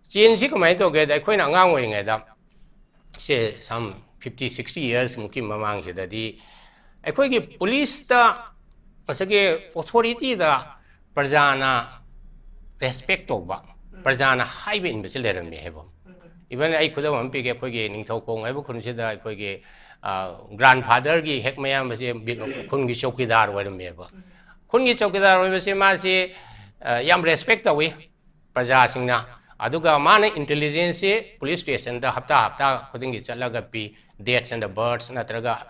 Changeꯁꯤ ꯀꯃꯥꯏꯅ ꯇꯧꯒꯦꯗ, ꯑꯩꯈꯣꯏꯅ ꯑꯉꯥꯡ ꯑꯣꯏꯔꯤꯉꯩꯗ, ꯁꯦ, some fifty, sixty yearsꯃꯨꯛꯀꯤ ꯃꯃꯥꯡꯁꯤꯗꯗꯤ ꯑꯩꯈꯣꯏꯒꯤ policeꯇ, ꯉꯁꯥꯏꯒꯤ authorityꯗ ꯄ꯭ꯔꯖꯥꯅ respect ꯇꯧꯕ, ꯄ꯭ꯔꯖꯥꯅ ꯍꯥꯏꯕ ꯏꯟꯕꯁꯤ ꯂꯩꯔꯝꯃꯦ ꯍꯥꯏꯕ꯫ Even ꯑꯩ ꯈꯨꯗꯝ ꯑꯃ ꯄꯤꯒꯦ, ꯑꯩꯈꯣꯏꯒꯤ ꯅꯤꯡꯊꯧꯈꯣꯡ ꯍꯥꯏꯕ ꯈꯨꯟꯁꯤꯗ ꯑꯩꯈꯣꯏꯒꯤ, ꯑ, grandfatherꯒꯤ ꯍꯦꯛ ꯃꯌꯥꯝꯕꯁꯦ ꯕꯤ-, ꯈꯨꯟꯒꯤ ꯆꯧꯀꯤꯗꯥꯔ ꯑꯣꯏꯔꯝꯃꯦꯕ꯫ ꯈꯨꯟꯒꯤ ꯆꯧꯀꯤꯗꯥꯔ ꯑꯣꯏꯕꯁꯦ ꯃꯥꯁꯤ, ꯑ, ꯌꯥꯝ respect ꯇꯧꯏ ꯄ꯭ꯔꯖꯥꯁꯤꯡꯅ꯫ ꯑꯗꯨꯒ ꯃꯥꯅ intelligenceꯁꯤ police stationꯗ ꯍꯞꯇꯥ ꯍꯞꯇꯥ ꯈꯨꯗꯤꯡꯒꯤ ꯆꯠꯂꯒ ꯄꯤ, deaths and the births ꯅꯠꯇ꯭ꯔꯒ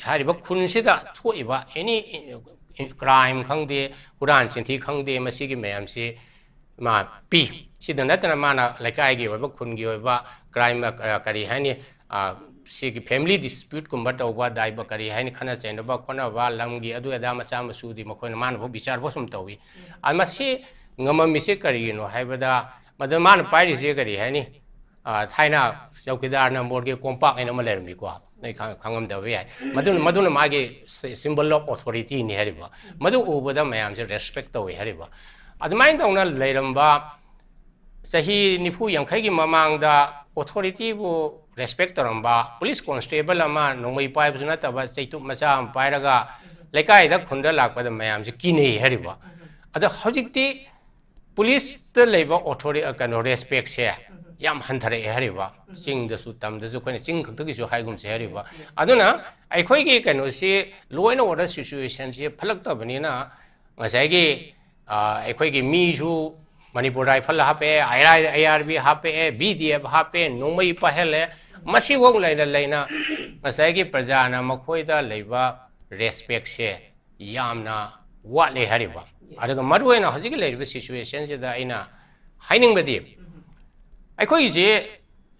ꯍꯥꯏꯔꯤꯕ ꯈꯨꯟꯁꯤꯗ ꯊꯣꯛꯏꯕ any crime ꯈꯪꯗꯦ, ꯍꯨꯔꯥꯟ ꯆꯤꯟꯊꯤ ꯈꯪꯗꯦ, ꯃꯁꯤꯒꯤ ꯃꯌꯥꯝꯁꯤ ꯃꯥ ꯄꯤ꯫ ꯁꯤꯗ ꯅꯠꯇꯅ ꯃꯥꯅ ꯂꯩꯀꯥꯏꯒꯤ ꯑꯣꯏꯕ, ꯈꯨꯟꯒꯤ ꯑꯣꯏꯕ crime, ꯑ, ꯀꯔꯤ ꯍꯥꯏꯅꯤ, ꯑ, ꯁꯤꯒꯤ family disputeꯀꯨꯝꯕ ꯇꯧꯕ, ꯗꯥꯏꯕ ꯀꯔꯤ ꯍꯥꯏꯅꯤ, ꯈꯠꯅ ꯆꯩꯅꯕ ꯈꯣꯠꯅꯕ, ꯂꯝꯒꯤ ꯑꯗꯨ ꯑꯗꯥ ꯃꯆꯥ ꯃꯁꯨꯗꯤ ꯃꯈꯣꯏꯅ ꯃꯥꯅꯐꯥꯎ ꯕꯤꯆꯥꯔꯐꯥꯎ ꯁꯨꯝ ꯇꯧꯏ꯫ ꯑ, ꯃꯁꯤ ꯉꯝꯃꯝꯃꯤꯁꯦ ꯀꯔꯤꯒꯤꯅꯣ ꯍꯥꯏꯕꯗ, ꯃꯗꯨ ꯃꯥꯅ ꯄꯥꯏꯔꯤꯁꯦ ꯀꯔꯤ ꯍꯥꯏꯅꯤ, ꯑ, ꯊꯥꯏꯅ ꯆꯧꯀꯤꯗꯥꯔꯅ ꯃꯣꯔꯒꯤ ꯀꯣꯝꯄꯥꯛ ꯍꯥꯏꯅ ꯑꯃ ꯂꯩꯔꯝꯃꯤꯀꯣ, ꯅꯣꯏ ꯈꯪ-, ꯈꯪꯉꯝꯗꯕ ꯌꯥꯏ꯫ ꯃꯗꯨꯅ, ꯃꯗꯨꯅ ꯃꯥꯒꯤ ꯁꯤ-, symbol of authority ꯅꯤ ꯍꯥꯏꯔꯤꯕ꯫ ꯃꯗꯨ ꯎꯕꯗ ꯃꯌꯥꯝꯁꯦ respect ꯇꯧꯏ ꯍꯥꯏꯔꯤꯕ꯫ ꯑꯗꯨꯃꯥꯏꯅ ꯇꯧꯅ ꯂꯩꯔꯝꯕ ꯆꯍꯤ ꯅꯤꯐꯨ ꯌꯥꯡꯈꯩꯒꯤ ꯃꯃꯥꯡꯗ authority ꯕꯨ respect ꯇꯧꯔꯝꯕ police constable ꯑꯃ, ꯅꯣꯡꯃꯩ ꯄꯥꯏꯕꯁꯨ ꯅꯠꯇꯕ, ꯆꯩꯇꯨꯞ ꯃꯆꯥ ꯑꯃ ꯄꯥꯏꯔꯒ ꯂꯩꯀꯥꯏꯗ, ꯈꯨꯟꯗ ꯂꯥꯛꯄꯗ ꯃꯌꯥꯝꯁꯦ ꯀꯤꯅꯩ ꯍꯥꯏꯔꯤꯕ꯫ ꯑꯗꯣ ꯍꯧꯖꯤꯛꯇꯤ police ꯇ ꯂꯩꯕ authority, ꯑ, ꯀꯩꯅꯣ, respect ꯁꯦ ꯌꯥꯝ ꯍꯟꯊꯔꯛꯑꯦ ꯍꯥꯏꯔꯤꯕ꯫ ꯆꯤꯡꯗꯁꯨ, ꯇꯝꯗꯁꯨ, ꯑꯩꯈꯣꯏꯅ ꯆꯤꯡ ꯈꯛꯇꯒꯤꯁꯨ ꯍꯥꯏꯒꯨꯝꯁꯦ ꯍꯥꯏꯔꯤꯕ꯫ ꯑꯗꯨꯅ ꯑꯩꯈꯣꯏꯒꯤ ꯀꯩꯅꯣꯁꯤ, law and order situation ꯁꯤ ꯐꯠꯂꯛꯇꯕꯅꯤꯅ, ꯉꯁꯥꯏꯒꯤ, ꯑ, ꯑꯩꯈꯣꯏꯒꯤ ꯃꯤꯁꯨ Manipur Rifle ꯍꯥꯞꯄꯛꯑꯦ, ꯑꯥꯏ ꯑꯥꯔ ꯕꯤ ꯍꯥꯞꯄꯛꯑꯦ, ꯕꯤ ꯗꯤ ꯑꯦꯐ ꯍꯥꯞꯄꯦ, ꯅꯣꯡꯃꯩ ꯄꯥꯏꯍꯜꯂꯦ꯫ ꯃꯁꯤꯐꯥꯎ ꯂꯩꯅ ꯂꯩꯅ ꯉꯁꯥꯏꯒꯤ ꯄ꯭ꯔꯖꯥꯅ ꯃꯈꯣꯏꯗ ꯂꯩꯕ respect ꯁꯦ ꯌꯥꯝꯅ ꯋꯥꯠꯂꯦ ꯍꯥꯏꯔꯤꯕ꯫ ꯑꯗꯨꯒ ꯃꯔꯨꯑꯣꯏꯅ ꯍꯧꯖꯤꯛꯀꯤ ꯂꯩꯔꯤꯕ situation ꯁꯤꯗ ꯑꯩꯅ ꯍꯥꯏꯅꯤꯡꯕꯗꯤ, ꯑꯩꯈꯣꯏꯒꯤꯁꯤ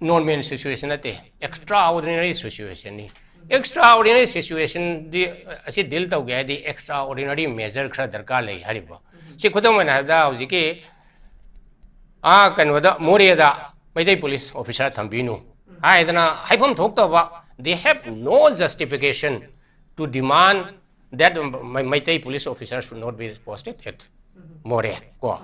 normal situation ꯅꯠꯇꯦ, extraordinary situation ꯅꯤ꯫ Extraordinary situation ꯗꯤ, ꯑꯁꯤ deal ꯇꯧꯒꯦ ꯍꯥꯏꯗꯤ extraordinary measure ꯈꯔ ꯗꯔꯀꯥꯔ ꯂꯩ ꯍꯥꯏꯔꯤꯕ꯫ ꯁꯤ ꯈꯨꯗꯝ ꯑꯣꯏꯅ ꯍꯥꯏꯔꯕꯗ, ꯍꯧꯖꯤꯛꯀꯤ, ꯑꯥ, ꯀꯩꯅꯣꯗ, ꯃꯣꯔꯦꯗ ꯃꯩꯇꯩ police officer ꯊꯝꯕꯤꯅꯨ ꯍꯥꯏꯗꯅ ꯍꯥꯏꯐꯝ ꯊꯣꯛꯇꯕ, they have no justification to demand that Mai-, Meitei police officer should not be posted at Moreh ꯀꯣ꯫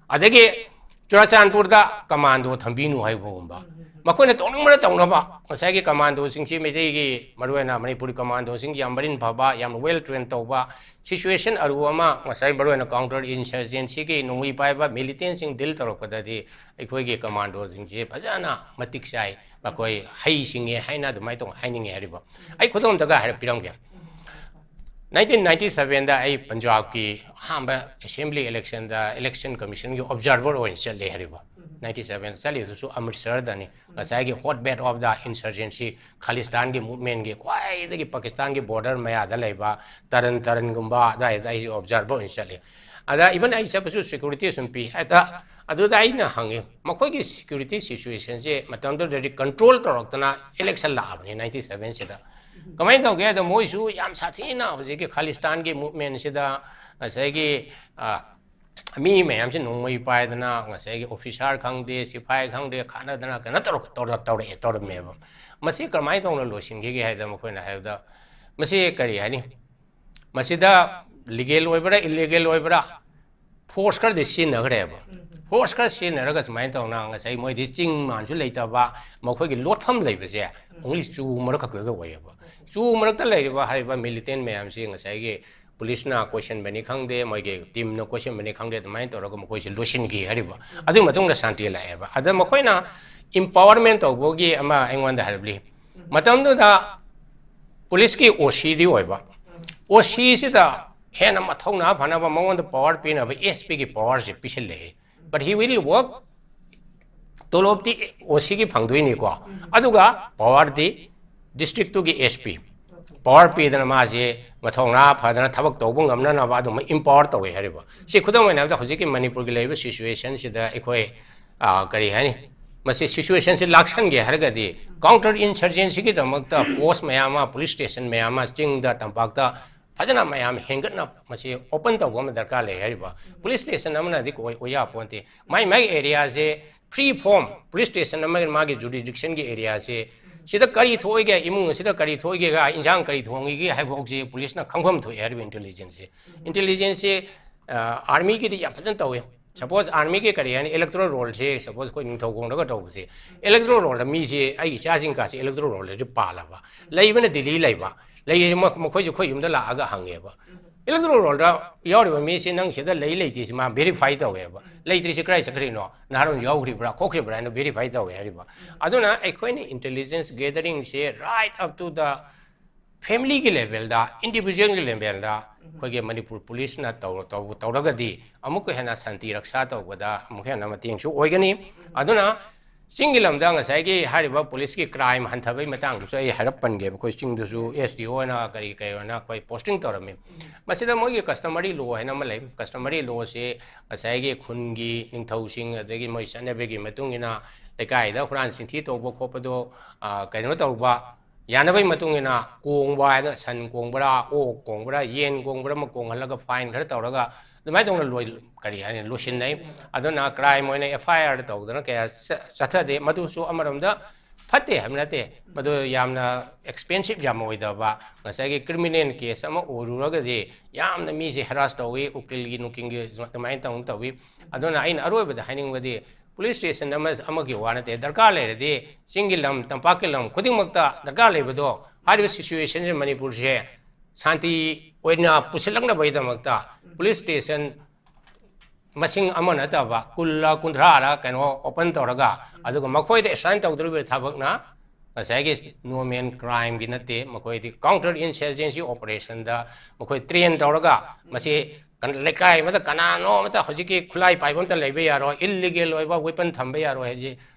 ꯑꯗꯒꯤ ꯆꯨꯔꯥꯆꯥꯟꯄꯨꯔꯗ commando ꯊꯝꯕꯤꯅꯨ ꯍꯥꯏꯕꯒꯨꯝꯕ꯫ ꯃꯈꯣꯏꯅ ꯇꯧꯅꯤꯡꯕꯅ ꯇꯧꯅꯕ, ꯉꯁꯥꯏꯒꯤ commando ꯁꯤꯡꯁꯤ, ꯃꯩꯇꯩꯒꯤ, ꯃꯔꯨꯑꯣꯏꯅ ꯃꯅꯤꯄꯨꯔꯤ commando ꯁꯤꯡ ꯌꯥꯝ ꯃꯔꯤꯟ ꯐꯕ, ꯌꯥꯝꯅ well train ꯇꯧꯕ, situation ꯑꯔꯨꯕ ꯑꯃ, ꯉꯁꯥꯏ ꯃꯔꯨꯑꯣꯏꯅ counter insurgency ꯒꯤ ꯅꯣꯡꯃꯩ ꯄꯥꯏꯕ militant ꯁꯤꯡ deal ꯇꯧꯔꯛꯄꯗꯗꯤ ꯑꯩꯈꯣꯏꯒꯤ commando ꯁꯤꯡꯁꯤ ꯐꯖꯅ ꯃꯇꯤꯛ ꯆꯥꯏ, ꯃꯈꯣꯏ ꯍꯩ ꯁꯤꯡꯉꯦ ꯍꯥꯏꯅ ꯑꯗꯨꯃꯥꯏꯅ ꯇꯧ ꯍꯥꯏꯅꯤꯡꯉꯦ ꯍꯥꯏꯔꯤꯕ꯫ ꯑꯩ ꯈꯨꯗꯝ ꯑꯝꯇꯒ ꯍꯥꯏꯔꯞ ꯄꯤꯔꯝꯒꯦ꯫ Nineteen ninety seven ꯗ ꯑꯩ ꯄꯟꯖꯥꯕꯀꯤ ꯑꯍꯥꯟꯕ assembly election ꯗ election commission ꯒꯤ observer ꯑꯣꯏꯅ ꯆꯠꯂꯦ ꯍꯥꯏꯔꯤꯕ꯫ Ninety seven ꯗ ꯆꯠꯂꯤꯗꯨꯁꯨ ꯑꯃ꯭ꯔꯤꯠꯁꯔꯗꯅꯤ, ꯉꯁꯥꯏꯒꯤ hotbed of the insurgency, ꯈꯥꯂꯤꯁꯇꯥꯟꯒꯤ movement ꯀꯤ ꯈ꯭ꯋꯥꯏꯗꯒꯤ ꯄꯥꯀꯤꯁꯇꯥꯟꯒꯤ border ꯃꯌꯥꯗ ꯂꯩꯕ ꯇꯔꯟ ꯇꯔꯟꯒꯨꯝꯕ ꯑꯗꯨꯋꯥꯏꯗ ꯑꯩꯁꯦ observer ꯑꯣꯏꯅ ꯆꯠꯂꯤ꯫ ꯑꯗ even ꯑꯩ ꯆꯠꯄꯁꯨ security ꯁꯨꯝ ꯄꯤ꯫ ꯍꯦꯛꯇ ꯑꯗꯨꯗ ꯑꯩꯅ ꯍꯪꯉꯤ, ꯃꯈꯣꯏꯒꯤ security situation ꯁꯦ ꯃꯇꯝꯗꯨꯗꯗꯤ control ꯇꯧꯔꯛꯇꯅ election ꯂꯥꯛꯑꯕꯅꯤ ninety seven ꯁꯤꯗ꯫ ꯀꯃꯥꯏꯅ ꯇꯧꯒꯦ ꯍꯥꯏꯗ, ꯃꯣꯏꯁꯨ ꯌꯥꯝ ꯁꯥꯊꯤꯅ ꯍꯧꯖꯤꯛꯀꯤ ꯈꯥꯂꯤꯁꯇꯥꯟꯒꯤ movement ꯁꯤꯗ ꯉꯁꯥꯏꯒꯤ, ꯑ, ꯃꯤ ꯃꯌꯥꯝꯁꯦ ꯅꯣꯡꯃꯩ ꯄꯥꯏꯗꯅ ꯉꯁꯥꯏꯒꯤ ꯑꯣꯐꯤꯁꯥꯔ ꯈꯪꯗꯦ, ꯁꯤꯐꯥꯏ ꯈꯪꯗꯦ, ꯈꯠꯅꯗꯅ ꯀꯩꯅꯣ ꯇꯧꯔꯛ-, ꯇꯧꯔꯛ-, ꯇꯧꯔꯛꯑꯦ, ꯇꯧꯔꯝꯃꯦꯕ꯫ ꯃꯁꯤ ꯀꯃꯥꯏꯅ ꯇꯧꯅ ꯂꯣꯏꯁꯤꯟꯈꯤꯒꯦ ꯍꯥꯏꯗ, ꯃꯈꯣꯏꯅ ꯍꯥꯏꯕꯗ, ꯃꯁꯤ ꯀꯔꯤ ꯍꯥꯏꯅꯤ, ꯃꯁꯤꯗ ꯂꯤꯒꯦꯜ ꯑꯣꯏꯕ꯭ꯔꯥ, ꯏꯜꯂꯤꯒꯦꯜ ꯑꯣꯏꯕ꯭ꯔꯥ, ꯐꯣꯔꯁ ꯈꯔꯗꯤ ꯁꯤꯖꯤꯟꯅꯈ꯭ꯔꯦꯕ꯫ ꯐꯣꯔꯁ ꯈꯔ ꯁꯤꯖꯤꯟꯅꯔꯒ ꯁꯨꯃꯥꯏꯅ ꯇꯧꯅ ꯉꯁꯥꯏ ꯃꯣꯏꯗꯤ ꯆꯤꯡ ꯃꯥꯟꯁꯨ ꯂꯩꯇꯕ, ꯃꯈꯣꯏꯒꯤ ꯂꯣꯠꯐꯝ ꯂꯩꯕꯁꯦ ꯑꯣꯡꯂꯤ ꯆꯨ ꯃꯔꯛ ꯈꯛꯇꯗ ꯑꯣꯏꯌꯦꯕ꯫ ꯆꯨ ꯃꯔꯛꯇ ꯂꯩꯔꯤꯕ ꯍꯥꯏꯔꯤꯕ ꯃꯤꯂꯤꯇꯦꯟ ꯃꯌꯥꯝꯁꯤ ꯉꯁꯥꯏꯒꯤ ꯄꯨꯂꯤꯁꯅ ꯀꯣꯏꯁꯟꯕꯅꯤ ꯈꯪꯗꯦ, ꯃꯣꯏꯒꯤ ꯇꯤꯝꯅ ꯀꯣꯏꯁꯟꯕꯅꯤ ꯈꯪꯗꯦ, ꯑꯗꯨꯃꯥꯏꯅ ꯇꯧꯔꯒ ꯃꯈꯣꯏꯁꯦ ꯂꯣꯏꯁꯤꯟꯈꯤ ꯍꯥꯏꯔꯤꯕ꯫ ꯑꯗꯨꯒꯤ ꯃꯇꯨꯡꯗ ꯁꯥꯟꯇꯤ ꯂꯥꯛꯑꯦꯕ꯫ ꯑꯗ ꯃꯈꯣꯏꯅ empowerment ꯇꯧꯕꯒꯤ ꯑꯃ ꯑꯩꯉꯣꯟꯗ ꯍꯥꯏꯔꯛꯂꯤ꯫ ꯃꯇꯝꯗꯨꯗ ꯄꯨꯂꯤꯁꯀꯤ ꯑꯣ ꯁꯤꯗꯤ ꯑꯣꯏꯕ, ꯑꯣ ꯁꯤꯁꯤꯗ ꯍꯦꯟꯅ ꯃꯊꯧꯅꯥ ꯐꯅꯕ ꯃꯉꯣꯟꯗ ꯄꯋꯥꯔ ꯄꯤꯅꯕ ꯑꯦꯁ ꯄꯤꯒꯤ ꯄꯋꯥꯔꯁꯦ ꯄꯤꯁꯤꯜꯂꯛꯏ꯫ But he will work, ꯇꯣꯂꯣꯞꯇꯤ ꯑꯣ ꯁꯤꯒꯤ ꯐꯪꯗꯣꯏꯅꯤꯀꯣ, ꯑꯗꯨꯒ ꯄꯋꯥꯔꯗꯤ ꯗꯤꯁꯇ꯭ꯔꯤꯛꯇꯨꯒꯤ ꯑꯦꯁ ꯄꯤ ꯄꯋꯥꯔ ꯄꯤꯗꯅ ꯃꯥꯁꯦ ꯃꯊꯧꯅꯥ ꯐꯗꯅ ꯊꯕꯛ ꯇꯧꯕ ꯉꯝꯅꯅꯕ ꯑꯗꯨꯝ empower ꯇꯧꯋꯦ ꯍꯥꯏꯔꯤꯕ꯫ ꯁꯤ ꯈꯨꯗꯝ ꯑꯣꯏꯅ ꯍꯥꯏꯔꯕꯗ ꯍꯧꯖꯤꯛꯀꯤ ꯃꯅꯤꯄꯨꯔꯒꯤ ꯂꯩꯔꯤꯕ ꯁꯤꯆꯨꯋꯦꯁꯟꯁꯤꯗ ꯑꯩꯈꯣꯏ, ꯑ, ꯀꯔꯤ ꯍꯥꯏꯅꯤ, ꯃꯁꯤ ꯁꯤꯆꯨꯋꯦꯁꯟꯁꯤ ꯂꯥꯛꯁꯟꯒꯦ ꯍꯥꯏꯔꯒꯗꯤ ꯀꯥꯎꯟꯇꯔ ꯏꯟꯁꯔꯖꯦꯟꯁꯤꯒꯤꯗꯃꯛꯇ ꯄꯣꯁ ꯃꯌꯥꯝ ꯑꯃ, ꯄꯨꯂꯤꯁ ꯁ꯭ꯇꯦꯁꯟ ꯃꯌꯥꯝ ꯑꯃ ꯆꯤꯡꯗ ꯇꯝꯄꯥꯛꯇ ꯐꯖꯅ ꯃꯌꯥꯝ ꯍꯦꯟꯒꯠꯅ ꯃꯁꯤ ꯑꯣꯄꯟ ꯇꯧꯕ ꯑꯃ ꯗꯔꯀꯥꯔ ꯂꯩ ꯍꯥꯏꯔꯤꯕ꯫ ꯄꯨꯂꯤꯁ ꯁ꯭ꯇꯦꯁꯟ ꯑꯃꯅꯗꯤ ꯑꯣꯏ, ꯑꯣꯏ ꯌꯥꯄꯣꯟꯇꯦ꯫ ꯃꯥꯏ ꯃꯥꯏ ꯑꯦꯔꯤꯌꯥꯁꯦ ꯐ꯭ꯔꯤ ꯐꯣꯝ, ꯄꯨꯂꯤꯁ ꯁ꯭ꯇꯦꯁꯟ ꯑꯃꯒꯤ ꯃꯥꯒꯤ ꯖꯨꯔꯤꯗꯤꯛꯁꯟꯒꯤ ꯑꯦꯔꯤꯌꯥꯁꯦ, ꯁꯤꯗ ꯀꯔꯤ ꯊꯣꯛꯏꯒꯦ, ꯏꯃꯨꯡ ꯑꯁꯤꯗ ꯀꯔꯤ ꯊꯣꯛꯏꯒꯦ, ꯏꯟꯁꯥꯡ ꯀꯔꯤ ꯊꯣꯡꯉꯤꯒꯦ ꯍꯥꯏꯕ ꯐꯥꯎꯁꯦ ꯄꯨꯂꯤꯁꯅ ꯈꯪꯐꯝ ꯊꯣꯛꯑꯦ ꯍꯥꯏꯔꯤꯕ ꯏꯟꯇꯦꯂꯤꯖꯦꯟꯁꯁꯦ꯫ ꯏꯟꯇꯦꯂꯤꯖꯦꯟꯁꯁꯦ, ꯑ, ꯑꯥꯔꯃꯤꯒꯤꯗꯤ ꯌꯥꯝ ꯐꯖꯅ ꯇꯧꯋꯦ꯫ ꯁꯄꯣꯁ ꯑꯥꯔꯃꯤꯒꯤ ꯀꯔꯤ ꯍꯥꯏꯅꯤ, ꯏꯂꯦꯛꯇꯣꯔꯦꯜ ꯔꯣꯜꯁꯦ, ꯁꯄꯣꯁ ꯑꯩꯈꯣꯏ ꯅꯤꯡꯊꯧꯈꯣꯡꯗꯒ ꯇꯧꯕꯁꯦ, ꯏꯂꯦꯛꯇꯣꯔꯦꯜ ꯔꯣꯜꯗ ꯃꯤꯁꯦ, ꯑꯩꯒꯤ ꯏꯆꯥꯁꯤꯡ ꯀꯥꯁꯦ ꯏꯂꯦꯛꯇꯣꯔꯦꯜ ꯔꯣꯜꯗꯁꯨ ꯄꯥꯜꯂꯕ, ꯂꯩꯕꯅ ꯗꯤꯜꯂꯤ ꯂꯩꯕ, ꯂꯩꯔꯤꯁꯦ ꯃ-, ꯃꯈꯣꯏꯁꯦ ꯑꯩꯈꯣꯏ ꯌꯨꯝꯗ ꯂꯥꯛꯑꯒ ꯍꯪꯉꯦꯕ꯫ ꯏꯂꯦꯛꯇꯣꯔꯦꯜ ꯔꯣꯜꯗ ꯌꯥꯎꯔꯤꯕ ꯃꯤꯁꯤ ꯅꯪ ꯁꯤꯗ ꯂꯩ ꯂꯩꯇꯦꯁꯤ ꯃꯥ ꯚꯦꯔꯤꯐꯥꯏ ꯇꯧꯋꯦꯕ꯫ ꯂꯩꯇ꯭ꯔꯤꯁꯤ ꯀꯗꯥꯏ ꯆꯠꯈ꯭ꯔꯤꯅꯣ, ꯅꯍꯥꯔꯣꯟ ꯌꯥꯎꯈ꯭ꯔꯤꯕ꯭ꯔꯥ ꯈꯣꯠꯈ꯭ꯔꯤꯕ꯭ꯔꯥ ꯍꯥꯏꯅ ꯚꯦꯔꯤꯐꯥꯏ ꯇꯧꯋꯦ ꯍꯥꯏꯔꯤꯕ꯫ ꯑꯗꯨꯅ ꯑꯩꯈꯣꯏꯅ intelligence ꯒꯦꯗꯔꯤꯡꯁꯦ right up to the ꯐꯦꯃꯤꯂꯤꯒꯤ ꯂꯦꯚꯦꯜꯗ, ꯏꯟꯗꯤꯚꯤꯖꯨꯋꯦꯜꯒꯤ ꯂꯦꯚꯦꯜꯗ ꯑꯩꯈꯣꯏꯒꯤ ꯃꯅꯤꯄꯨꯔ ꯄꯨꯂꯤꯁꯅ ꯇꯧ-, ꯇꯧ-, ꯇꯧꯔꯒꯗꯤ ꯑꯃꯨꯛꯀ ꯍꯦꯟꯅ ꯁꯥꯟꯇꯤ ꯔꯛꯁꯥ ꯇꯧꯕꯗ ꯑꯃꯨꯛꯀ ꯍꯦꯟꯅ ꯃꯇꯦꯡꯁꯨ ꯑꯣꯏꯒꯅꯤ꯫ ꯑꯗꯨꯅ ꯆꯤꯡꯒꯤ ꯂꯝꯗ ꯉꯁꯥꯏꯒꯤ ꯍꯥꯏꯔꯤꯕ ꯄꯨꯂꯤꯁꯀꯤ ꯀ꯭ꯔꯥꯏꯝ ꯍꯟꯊꯕꯒꯤ ꯃꯇꯥꯡꯗꯨꯁꯨ ꯑꯩ ꯍꯥꯏꯔꯞ ꯄꯟꯒꯦꯕ꯫ ꯑꯩꯈꯣꯏ ꯆꯤꯡꯗꯁꯨ ꯑꯦꯁ ꯗꯤ ꯑꯣ ꯑꯣꯏꯅ ꯀꯔꯤ ꯀꯔꯤ ꯑꯣꯏꯅ ꯑꯩꯈꯣꯏ ꯄꯣꯁꯇꯤꯡ ꯇꯧꯔꯝꯃꯤ꯫ ꯃꯁꯤꯗ ꯃꯣꯏꯒꯤ ꯀꯁꯇꯃꯔꯤ ꯂꯣ ꯍꯥꯏꯅ ꯑꯃ ꯂꯩ꯫ ꯀꯁꯇꯃꯔꯤ ꯂꯣꯁꯤ ꯉꯁꯥꯏꯒꯤ ꯈꯨꯟꯒꯤ ꯅꯤꯡꯊꯧꯁꯤꯡ ꯑꯗꯒꯤ ꯃꯣꯏ ꯆꯠꯅꯕꯤꯒꯤ ꯃꯇꯨꯡ ꯏꯟꯅ ꯂꯩꯀꯥꯏꯗ ꯍꯨꯔꯥꯟ ꯆꯤꯟꯊꯤ ꯇꯧꯕ ꯈꯣꯠꯄꯗꯣ, ꯑ, ꯀꯩꯅꯣ ꯇꯧꯕ, ꯌꯥꯅꯕꯒꯤ ꯃꯇꯨꯡ ꯏꯟꯅ ꯀꯣꯡꯕ ꯍꯥꯏꯅ ꯁꯟ ꯀꯣꯡꯕ꯭ꯔꯥ, ꯑꯣꯛ ꯀꯣꯡꯕ꯭ꯔꯥ, ꯌꯦꯟ ꯀꯣꯡꯕ꯭ꯔꯥ ꯑꯃ ꯀꯣꯡꯍꯜꯂꯒ fine ꯈꯔ ꯇꯧꯔꯒ ꯑꯗꯨꯃꯥꯏꯅ ꯇꯧꯅ ꯂꯣꯏ-, ꯀꯔꯤ ꯍꯥꯏꯅꯤ, ꯂꯣꯏꯁꯤꯟꯅꯩ꯫ ꯑꯗꯨꯅ crime ꯑꯣꯏꯅ F I R ꯇꯧꯗꯅ ꯀꯌꯥ ꯆ-, ꯆꯠꯊꯗꯦ꯫ ꯃꯗꯨꯁꯨ ꯑꯃꯔꯣꯝꯗ ꯐꯠꯇꯦ ꯍꯥꯏꯕ ꯅꯠꯇꯦ, ꯃꯗꯨ ꯌꯥꯝꯅ expensive ꯌꯥꯝ ꯑꯣꯏꯗꯕ, ꯉꯁꯥꯏꯒꯤ criminal case ꯑꯃ ꯑꯣꯏꯔꯨꯔꯒꯗꯤ ꯌꯥꯝꯅ ꯃꯤꯁꯦ harass ꯇꯧꯏ, ꯎꯀꯤꯜꯒꯤ ꯅꯨꯡꯀꯤꯜꯒꯤ ꯑꯗꯨꯃꯥꯏꯅ ꯇꯧꯅ ꯇꯧꯏ꯫ ꯑꯗꯨꯅ ꯑꯩꯅ ꯑꯔꯣꯏꯕꯗ ꯍꯥꯏꯅꯤꯡꯕꯗꯤ, police station ꯑꯃ, ꯑꯃꯒꯤ ꯋꯥ ꯅꯠꯇꯦ, ꯗꯔꯀꯥꯔ ꯂꯩꯔꯗꯤ ꯆꯤꯡꯒꯤ ꯂꯝ, ꯇꯝꯄꯥꯛꯀꯤ ꯂꯝ ꯈꯨꯗꯤꯡꯃꯛꯇ ꯗꯔꯀꯥꯔ ꯂꯩꯕꯗꯣ, ꯍꯥꯏꯔꯤꯕ situationꯁꯦ ꯃꯅꯤꯄꯨꯔꯁꯦ ꯁꯥꯟꯇꯤ ꯑꯣꯏꯅ ꯄꯨꯁꯤꯜꯂꯛꯅꯕꯒꯤꯗꯃꯛꯇ police station ꯃꯁꯤꯡ ꯑꯃ ꯅꯠꯇꯕ ꯀꯨꯟꯂ ꯀꯨꯟꯊ꯭ꯔꯥꯔ ꯀꯩꯅꯣ open ꯇꯧꯔꯒ, ꯑꯗꯨꯒ ꯃꯈꯣꯏꯗ assign ꯇꯧꯗꯧꯔꯤꯕ ꯊꯕꯛꯅ ꯉꯁꯥꯏꯒꯤ no man crimeꯒꯤ ꯅꯠꯇꯦ, ꯃꯈꯣꯏꯗꯤ counter insurgency operationꯗ ꯃꯈꯣꯏ train ꯇꯧꯔꯒ, ꯃꯁꯤ ꯀꯟ-, ꯂꯩꯀꯥꯏ ꯑꯃꯗ ꯀꯅꯥꯅꯣ ꯑꯃꯇ ꯍꯧꯖꯤꯛꯀꯤ ꯈꯨꯠꯂꯥꯏ ꯄꯥꯏꯕ ꯑꯃꯇ ꯂꯩꯕ ꯌꯥꯔꯣꯏ, illegal ꯑꯣꯏꯕ weapon ꯊꯝꯕ ꯌꯥꯔꯣꯏ ꯍꯥꯏꯁꯤ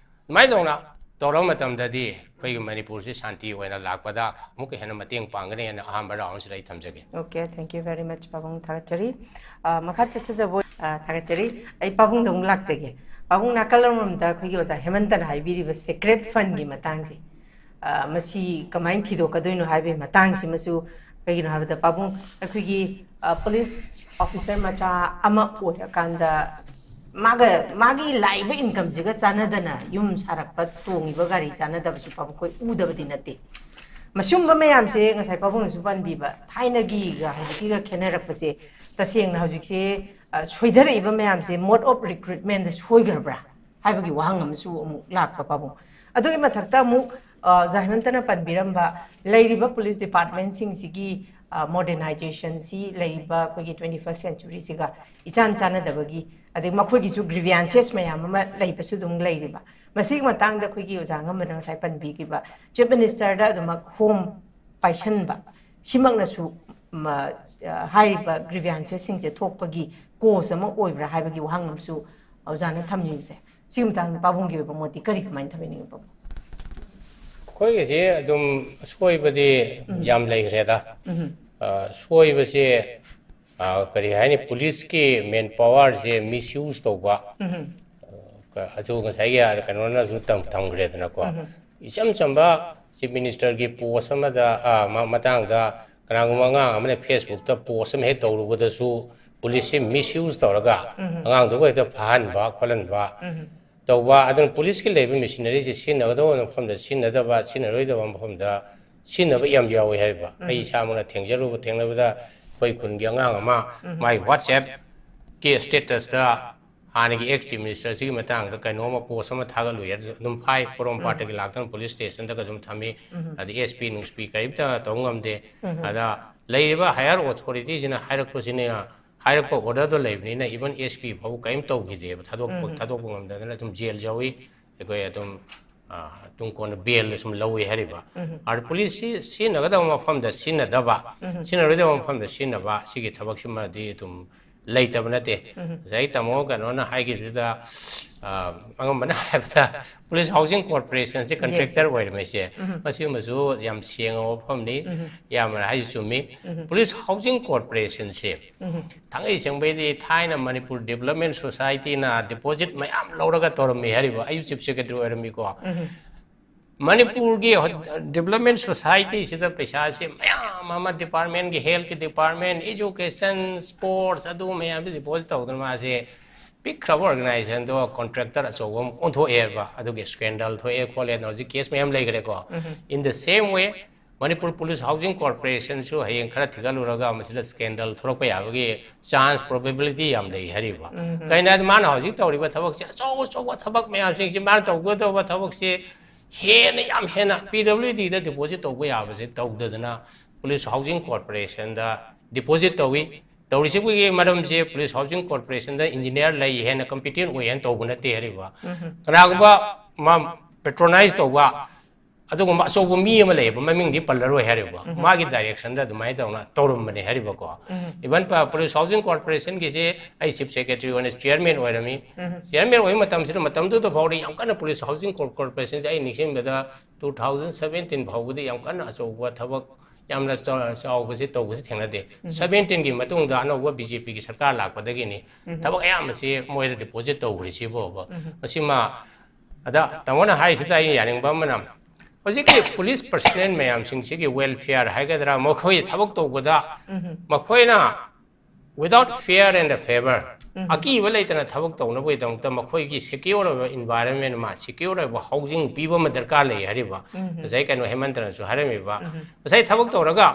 ꯑꯗꯨꯃꯥꯏꯅ ꯇꯧꯅ ꯇꯧꯔꯕ ꯃꯇꯝꯗꯗꯤ ꯑꯩꯈꯣꯏꯒꯤ ꯃꯅꯤꯄꯨꯔꯁꯤ ꯁꯥꯟꯇꯤ ꯑꯣꯏꯅ ꯂꯥꯛꯄꯗ ꯑꯃꯨꯛꯀ ꯍꯦꯟꯅ ꯃꯇꯦꯡ ꯄꯥꯡꯒꯅꯤ ꯍꯥꯏꯅ ꯑꯍꯥꯟꯕ roundꯁꯤꯗ ꯑꯩ ꯊꯝꯖꯒꯦ꯫ Okay, thank you very much, ꯄꯥꯕꯨꯡ, ꯊꯥꯒꯠꯆꯔꯤ꯫ ꯑ, ꯃꯈꯥ ꯆꯠꯊꯖꯕ ꯑꯣꯏ-, ꯑ, ꯊꯥꯒꯠꯆꯔꯤ꯫ ꯑꯩ ꯄꯥꯕꯨꯡꯗ ꯑꯃꯨꯛ ꯂꯥꯛꯆꯒꯦ꯫ ꯄꯥꯕꯨꯡ, ꯅꯥꯀꯜ ꯑꯃꯔꯣꯝꯗ ꯑꯩꯈꯣꯏꯒꯤ ꯑꯣꯖꯥ ꯍꯦꯃꯟꯇꯅ ꯍꯥꯏꯕꯤꯔꯤꯕ secret fundꯒꯤ ꯃꯇꯥꯡꯁꯦ, ꯑ, ꯃꯁꯤ ꯀꯃꯥꯏꯅ ꯊꯤꯗꯣꯛꯀꯗꯣꯏꯅꯣ ꯍꯥꯏꯕꯒꯤ ꯃꯇꯥꯡꯁꯤꯃꯁꯨ, ꯀꯩꯒꯤꯅꯣ ꯍꯥꯏꯕꯗ ꯄꯥꯕꯨꯡ, ꯑꯩꯈꯣꯏꯒꯤ, ꯑ, police officer ꯃꯆꯥ ꯑꯃ ꯑꯣꯏꯔꯀꯥꯟꯗ ꯃꯥꯒ, ꯃꯥꯒꯤ ꯂꯥꯛꯏꯕ incomeꯁꯤꯒ ꯆꯥꯟꯅꯗꯅ ꯌꯨꯝ ꯁꯥꯔꯛꯄ, ꯇꯣꯡꯉꯤꯕ ꯒꯥꯔꯤ ꯆꯥꯟꯅꯗꯕꯁꯨ ꯄꯥꯕꯨꯡ ꯑꯩꯈꯣꯏ ꯎꯗꯕꯗꯤ ꯅꯠꯇꯦ꯫ ꯃꯁꯤꯒꯨꯝꯕ ꯃꯌꯥꯝꯁꯦ ꯉꯁꯥꯏ ꯄꯥꯕꯨꯡꯅꯁꯨ ꯄꯟꯕꯤꯕ, ꯊꯥꯏꯅꯒꯤꯒ ꯍꯧꯖꯤꯛꯀꯤꯒ ꯈꯦꯠꯅꯔꯛꯄꯁꯦ, ꯇꯁꯦꯡꯅ ꯍꯧꯖꯤꯛꯁꯦ, ꯑ, ꯁꯣꯏꯊꯔꯛꯏꯕ ꯃꯌꯥꯝꯁꯦ mode of recruitmentꯗ ꯁꯣꯏꯈ꯭ꯔꯕ꯭ꯔꯥ ꯍꯥꯏꯕꯒꯤ ꯋꯥꯍꯪ ꯑꯃꯁꯨ ꯑꯃꯨꯛ ꯂꯥꯛꯄ ꯄꯥꯕꯨꯡ꯫ ꯑꯗꯨꯒꯤ ꯃꯊꯛꯇ ꯑꯃꯨꯛ, ꯑ, ꯑꯣꯖꯥ ꯍꯦꯃꯟꯇꯅ ꯄꯟꯕꯤꯔꯝꯕ ꯂꯩꯔꯤꯕ police departmentꯁꯤꯡꯁꯤꯒꯤ, ꯑ, modernizationꯁꯤ, ꯂꯩꯔꯤꯕ ꯑꯩꯈꯣꯏꯒꯤ twenty first centuryꯁꯤꯒ ꯏꯆꯥꯟ ꯆꯥꯟꯅꯗꯕꯒꯤ, ꯑꯗꯩ ꯃꯈꯣꯏꯒꯤꯁꯨ grievances ꯃꯌꯥꯝ ꯑꯃ ꯂꯩꯕꯁꯨ ꯑꯗꯨꯝ ꯂꯩꯔꯤꯕ꯫ ꯃꯁꯤꯒꯤ ꯃꯇꯥꯡꯗ ꯑꯩꯈꯣꯏꯒꯤ ꯑꯣꯖꯥ ꯑꯉꯝꯕꯅ ꯉꯁꯥꯏ ꯄꯟꯕꯤꯈꯤꯕ Chief Ministerꯗ ꯑꯗꯨꯃꯛ home ꯄꯥꯏꯁꯟꯕ, ꯁꯤꯃꯛꯅꯁꯨ ꯃ-, ꯑ, ꯍꯥꯏꯔꯤꯕ grievancesꯁꯤꯡꯁꯦ ꯊꯣꯛꯄꯒꯤ cause ꯑꯃ ꯑꯣꯏꯕ꯭ꯔꯥ ꯍꯥꯏꯕꯒꯤ ꯋꯥꯍꯪ ꯑꯃꯁꯨ ꯑꯣꯖꯥꯅ ꯊꯝꯕꯤꯕꯁꯦ, ꯁꯤꯒꯤ ꯃꯇꯥꯡꯗ ꯄꯥꯕꯨꯡꯒꯤ ꯑꯣꯏꯕ ꯃꯣꯠꯇꯤ ꯀꯔꯤ, ꯀꯃꯥꯏꯅ ꯊꯝꯕꯤꯅꯤꯡꯉꯤ ꯄꯥꯕꯨꯡ? ꯑꯩꯈꯣꯏꯒꯤꯁꯦ ꯑꯗꯨꯝ ꯑꯁꯣꯏꯕꯗꯤ ꯎꯝ꯫ ꯌꯥꯝ ꯂꯩꯈ꯭ꯔꯦꯗ꯫ ꯎꯝ꯫ ꯑ, ꯁꯣꯏꯕꯁꯦ, ꯑ, ꯀꯔꯤ ꯍꯥꯏꯅꯤ, policeꯀꯤ manpowerꯁꯦ misuse ꯇꯧꯕ꯫ ꯎꯝ꯫ ꯑ, ꯑꯗꯨ ꯉꯁꯥꯏꯒꯤ ꯀꯩꯅꯣꯅꯁꯨ ꯇꯝ-, ꯊꯝꯈ꯭ꯔꯦꯗꯅꯀꯣ꯫ ꯎꯝ꯫ ꯏꯆꯝ ꯆꯝꯕ ꯆꯤꯐ ꯃꯤꯅꯤꯁꯇꯔꯒꯤ ꯄꯣꯁ ꯑꯃꯗ, ꯑ, ꯃ-, ꯃꯇꯥꯡꯗ ꯀꯅꯥꯒꯨꯝꯕ ꯑꯉꯥꯡ ꯑꯃꯅ ꯐꯦꯁꯕꯨꯛꯇ ꯄꯣꯁ ꯑꯃ ꯍꯦꯛ ꯇꯧꯔꯨꯕꯗꯁꯨ ꯄꯨꯂꯤꯁꯁꯤ ꯃꯤꯁꯌꯨꯁ ꯇꯧꯔꯒ ꯑꯉꯥꯡꯗꯨꯕꯨ ꯍꯦꯛꯇ ꯐꯥꯍꯟꯕ ꯈꯣꯠꯍꯟꯕ ꯇꯧꯕ, ꯑꯗꯨꯅ ꯄꯨꯂꯤꯁꯀꯤ ꯂꯩꯕ ꯃꯦꯁꯤꯅꯔꯤꯁꯦ ꯁꯤꯖꯤꯟꯅꯒꯗꯧꯕ ꯃꯐꯝꯗ ꯁꯤꯖꯤꯟꯅꯗꯕ, ꯁꯤꯖꯤꯟꯅꯔꯣꯏꯗꯕ ꯃꯐꯝꯗ ꯁꯤꯖꯤꯟꯅꯕ ꯌꯥꯝ ꯌꯥꯎꯋꯤ ꯍꯥꯏꯕ꯫ ꯑꯩ ꯏꯁꯥꯃꯛꯅ ꯊꯦꯡꯖꯔꯨꯕ, ꯊꯦꯡꯅꯕꯗ ꯑꯩꯈꯣꯏ ꯈꯨꯟꯒꯤ ꯑꯉꯥꯡ ꯑꯃ ꯃꯥꯏ WhatsApp-ꯀꯤ status-ꯇ ꯍꯥꯟꯅꯒꯤ ꯑꯦꯛꯁ ꯆꯤꯐ ꯃꯤꯅꯤꯁꯇꯔꯁꯤꯒꯤ ꯃꯇꯥꯡꯗ ꯀꯩꯅꯣꯝꯃ ꯄꯣꯁ ꯑꯃ ꯊꯥꯒꯠꯂꯨꯏ꯫ ꯑꯗꯨꯁꯨ ꯑꯗꯨꯝ ꯐꯥꯏ, ꯄꯣꯔꯣꯝꯄꯥꯠꯇꯒꯤ ꯂꯥꯛꯇꯅ ꯄꯨꯂꯤꯁ ꯁ꯭ꯇꯦꯁꯟꯗꯒ ꯁꯨꯝ ꯊꯝꯃꯤ꯫ ꯑꯗ ꯑꯦꯁ ꯄꯤ ꯅꯨꯡꯁꯄꯤ ꯀꯔꯤꯝꯇ ꯇꯧ ꯉꯝꯗꯦ꯫ ꯑꯗ ꯂꯩꯔꯤꯕ ꯍꯥꯏꯌꯔ ꯑꯣꯊꯣꯔꯤꯇꯤꯁꯤꯅ ꯍꯥꯏꯔꯛꯄꯁꯤꯅ, ꯍꯥꯏꯔꯛꯄ ꯑꯣꯔꯗꯔꯗꯣ ꯂꯩꯕꯅꯤꯅ ꯏꯚꯟ ꯑꯦꯁ ꯄꯤ ꯐꯥꯎꯕ ꯀꯔꯤꯝ ꯇꯧꯈꯤꯗꯦꯕ, ꯊꯥꯗꯣꯛꯄ, ꯊꯥꯗꯣꯛꯄ ꯉꯝꯗꯗꯅ ꯑꯗꯨꯝ ꯖꯦꯜ ꯌꯧꯏ꯫ ꯑꯩꯈꯣꯏ ꯑꯗꯨꯝ, ꯑ, ꯇꯨꯡ ꯀꯣꯟꯅ ꯕꯦꯜꯗ ꯁꯨꯝ ꯂꯧꯏ ꯍꯥꯏꯔꯤꯕ꯫ ꯑꯗ ꯄꯨꯂꯤꯁꯁꯤ ꯁꯤꯖꯤꯟꯅꯒꯗꯕ ꯃꯐꯝꯗ ꯁꯤꯖꯤꯟꯅꯗꯕ, ꯁꯤꯖꯤꯟꯅꯔꯣꯏꯗꯕ ꯃꯐꯝꯗ ꯁꯤꯖꯤꯟꯅꯕ, ꯁꯤꯒꯤ ꯊꯕꯛꯁꯤꯃꯗꯤ ꯑꯗꯨꯝ ꯂꯩꯇꯕ ꯅꯠꯇꯦ꯫ ꯉꯁꯥꯏ ꯇꯥꯃꯣ ꯀꯩꯅꯣꯅ ꯍꯥꯏꯈꯤꯕꯗꯨꯗ, ꯑ, ꯑꯉꯝꯕꯅ ꯍꯥꯏꯕꯗ ꯄꯨꯂꯤꯁ ꯍꯥꯎꯁꯤꯡ ꯀꯣꯔꯄꯣꯔꯦꯁꯟꯁꯦ ꯀꯟꯇ꯭ꯔꯦꯛꯇꯔ ꯑꯣꯏꯔꯝꯃꯤꯁꯦ, ꯃꯁꯤꯒꯨꯝꯕꯁꯨ ꯌꯥꯝ ꯁꯦꯡꯉꯕ ꯋꯥꯐꯝꯅꯤ꯫ ꯏꯌꯥꯝꯕꯅ ꯍꯥꯏꯁꯨ ꯆꯨꯝꯃꯤ꯫ ꯄꯨꯂꯤꯁ ꯍꯥꯎꯁꯤꯡ ꯀꯣꯔꯄꯣꯔꯦꯁꯟꯁꯦ ꯊꯥꯡꯉꯩ ꯁꯦꯡꯕꯩꯗꯤ ꯊꯥꯏꯅ ꯃꯅꯤꯄꯨꯔ ꯗꯤꯕꯂꯞꯃꯦꯟ ꯁꯣꯁꯥꯏꯇꯤꯅ ꯗꯤꯄꯣꯖꯤꯠ ꯃꯌꯥꯝ ꯂꯧꯔꯒ ꯇꯧꯔꯝꯃꯤ ꯍꯥꯏꯔꯤꯕ꯫ ꯑꯩꯁꯨ ꯆꯤꯐ ꯁꯦꯀ꯭ꯔꯦꯇꯔꯤ ꯑꯣꯏꯔꯝꯃꯤꯀꯣ꯫ ꯃꯅꯤꯄꯨꯔꯒꯤ ꯗꯤꯕꯂꯞꯃꯦꯟ ꯁꯣꯁꯥꯏꯇꯤꯁꯤꯗ ꯄꯩꯁꯥꯁꯦ ꯃꯌꯥꯝ ꯑꯃ ꯗꯤꯄꯥꯔꯠꯃꯦꯟꯒꯤ, ꯍꯦꯜꯊꯀꯤ ꯗꯤꯄꯥꯔꯠꯃꯦꯟ, ꯏꯖꯨꯀꯦꯁꯟ, ꯁ꯭ꯄꯣꯔꯠꯁ, ꯑꯗꯨ ꯃꯌꯥꯝꯗ ꯗꯤꯄꯣꯖꯤꯠ ꯇꯧꯗꯅ ꯃꯥꯁꯦ ꯄꯤꯛꯈ꯭ꯔꯕ ꯑꯣꯔꯒꯅꯥꯏꯖꯦꯁꯟꯗꯣ ꯀꯣꯟꯇ꯭ꯔꯦꯛꯇꯔ ꯑꯆꯧꯕ ꯑꯃ ꯑꯣꯟꯊꯣꯛꯑꯦꯕ꯫ ꯑꯗꯨꯒꯤ ꯁ꯭ꯀꯦꯟꯗꯜ ꯊꯣꯛꯑꯦ ꯈꯣꯠꯂꯦ ꯑꯗꯨꯅ ꯍꯧꯖꯤꯛ ꯀꯦꯁ ꯃꯌꯥꯝ ꯂꯩꯈ꯭ꯔꯦꯀꯣ꯫ In the same way, Manipur police housing ꯀꯣꯔꯄꯣꯔꯦꯁꯟꯁꯨ ꯍꯌꯦꯡ ꯈꯔ ꯊꯤꯒꯠꯂꯨꯔꯒ ꯃꯁꯤꯗ ꯁ꯭ꯀꯦꯟꯗꯜ ꯊꯣꯛꯂꯛꯄ ꯌꯥꯕꯒꯤ ꯆꯥꯟꯁ, ꯄ꯭ꯔꯣꯕꯦꯕꯤꯂꯤꯇꯤ ꯌꯥꯝ ꯂꯩ ꯍꯥꯏꯔꯤꯕ꯫ ꯀꯩꯅꯣ ꯍꯥꯏꯗꯤ ꯃꯥꯅ ꯍꯧꯖꯤꯛ ꯇꯧꯔꯤꯕ ꯊꯕꯛꯁꯦ, ꯑꯆꯧ ꯑꯆꯧꯕ ꯊꯕꯛ ꯃꯌꯥꯝꯁꯤꯡꯁꯤ, ꯃꯥꯅ ꯇꯧꯒꯗꯧꯕ ꯊꯕꯛꯁꯤ ꯍꯦꯟꯅ, ꯌꯥꯝ ꯍꯦꯟꯅ ꯄꯤ ꯗꯕ꯭ꯂꯤꯎ ꯗꯤꯗ ꯗꯤꯄꯣꯖꯤꯠ ꯇꯧꯕ ꯌꯥꯕꯁꯦ ꯇꯧꯗꯗꯅ ꯄꯨꯂꯤꯁ ꯍꯥꯎꯁꯤꯡ ꯀꯣꯔꯄꯣꯔꯦꯁꯟꯗ ꯗꯤꯄꯣꯖꯤꯠ ꯇꯧꯏ꯫ ꯇꯧꯔꯤꯁꯤꯒꯤ ꯃꯔꯝꯁꯦ ꯄꯨꯂꯤꯁ ꯍꯥꯎꯁꯤꯡ ꯀꯣꯔꯄꯣꯔꯦꯁꯟꯗ ꯏꯟꯖꯤꯅꯤꯌꯥꯔ ꯂꯩ ꯍꯥꯏꯅ ꯀꯝꯄꯤꯇꯦꯟ ꯑꯣꯏ ꯍꯥꯏꯅ ꯇꯧꯕ ꯅꯠꯇꯦ ꯍꯥꯏꯔꯤꯕ꯫ ꯀꯅꯥꯒꯨꯝꯕ ꯃꯥ ꯄꯦꯇ꯭ꯔꯣꯅꯥꯏꯖ ꯇꯧꯕ, ꯑꯗꯨꯒꯨꯝꯕ ꯑꯆꯧꯕ ꯃꯤ ꯑꯃ ꯂꯩꯌꯦꯕ, ꯃꯃꯤꯡꯗꯤ ꯄꯜꯂꯔꯣꯏ ꯍꯥꯏꯔꯤꯕ, ꯃꯥꯒꯤ ꯗꯥꯏꯔꯦꯛꯁꯟꯗ ꯑꯗꯨꯃꯥꯏꯅ ꯇꯧꯅ ꯇꯧꯔꯝꯕꯅꯦ ꯍꯥꯏꯔꯤꯕꯀꯣ꯫ ꯏꯚꯟ ꯄ-, ꯄꯨꯂꯤꯁ ꯍꯥꯎꯁꯤꯡ ꯀꯣꯔꯄꯣꯔꯦꯁꯟꯒꯤꯁꯦ ꯑꯩ ꯆꯤꯐ ꯁꯦꯀ꯭ꯔꯦꯇꯔꯤ ꯑꯣꯏꯅ ꯆꯤꯌꯔꯃꯦꯟ ꯑꯣꯏꯔꯝꯃꯤ꯫ ꯆꯤꯌꯔꯃꯦꯟ ꯑꯣꯏꯕ ꯃꯇꯝꯁꯤꯗ, ꯃꯇꯝꯗꯨꯗ ꯐꯥꯎꯗꯤ ꯌꯥꯝ ꯀꯟꯅ ꯄꯨꯂꯤꯁ ꯍꯥꯎꯁꯤꯡ ꯀꯣꯔ-, ꯀꯣꯔꯄꯣꯔꯦꯁꯟꯁꯦ ꯑꯩ ꯅꯤꯡꯁꯤꯡꯕꯗ two thousand seventeen ꯐꯥꯎꯕꯗꯤ ꯌꯥꯝ ꯀꯟꯅ ꯑꯆꯧꯕ ꯊꯕꯛ, ꯌꯥꯝꯅ ꯆꯥ-, ꯆꯥꯎꯕꯁꯦ ꯇꯧꯕꯁꯦ ꯊꯦꯡꯅꯗꯦ꯫ ꯁꯕꯦꯟꯇꯤꯟꯒꯤ ꯃꯇꯨꯡꯗ ꯑꯅꯧꯕ ꯕꯤ ꯖꯦ ꯄꯤꯒꯤ ꯁꯔꯀꯥꯔ ꯂꯥꯛꯄꯗꯒꯤꯅꯤ ꯊꯕꯛ ꯑꯌꯥꯝꯕꯁꯤ ꯃꯣꯏꯗ ꯗꯤꯄꯣꯖꯤꯠ ꯇꯧꯈ꯭ꯔꯤꯁꯤꯕꯣꯕ꯫ ꯃꯁꯤꯃ, ꯑꯗ ꯇꯥꯃꯣꯅ ꯍꯥꯏꯔꯤꯁꯤꯗ ꯑꯩꯅ ꯌꯥꯅꯤꯡꯕ ꯑꯃꯅ, ꯍꯧꯖꯤꯛꯀꯤ ꯄꯨꯂꯤꯁ ꯄꯔꯁꯅꯦꯜ ꯃꯌꯥꯝꯁꯤꯡꯁꯤꯒꯤ ꯋꯦꯜꯐꯤꯌꯔ ꯍꯥꯏꯒꯗ꯭ꯔꯥ, ꯃꯈꯣꯏ ꯊꯕꯛ ꯇꯧꯕꯗ ꯃꯈꯣꯏꯅ without fear and favor, ꯑꯀꯤꯕ ꯂꯩꯇꯅ ꯊꯕꯛ ꯇꯧꯅꯕꯒꯤꯗꯃꯛꯇ ꯃꯈꯣꯏꯒꯤ ꯁꯦꯀ꯭ꯌꯣꯔ ꯑꯣꯏꯕ ꯏꯟꯚꯥꯏꯔꯟꯃꯦꯟ ꯑꯃ, ꯁꯦꯀ꯭ꯌꯣꯔ ꯑꯣꯏꯕ ꯍꯥꯎꯖꯤꯡ ꯄꯤꯕ ꯑꯃ ꯗꯔꯀꯥꯔ ꯂꯩ ꯍꯥꯏꯔꯤꯕ꯫ ꯉꯁꯥꯏ ꯀꯩꯅꯣ ꯍꯦꯃꯟꯇꯅꯁꯨ ꯍꯥꯏꯔꯝꯃꯤꯕ, ꯉꯁꯥꯏ ꯊꯕꯛ ꯇꯧꯔꯒ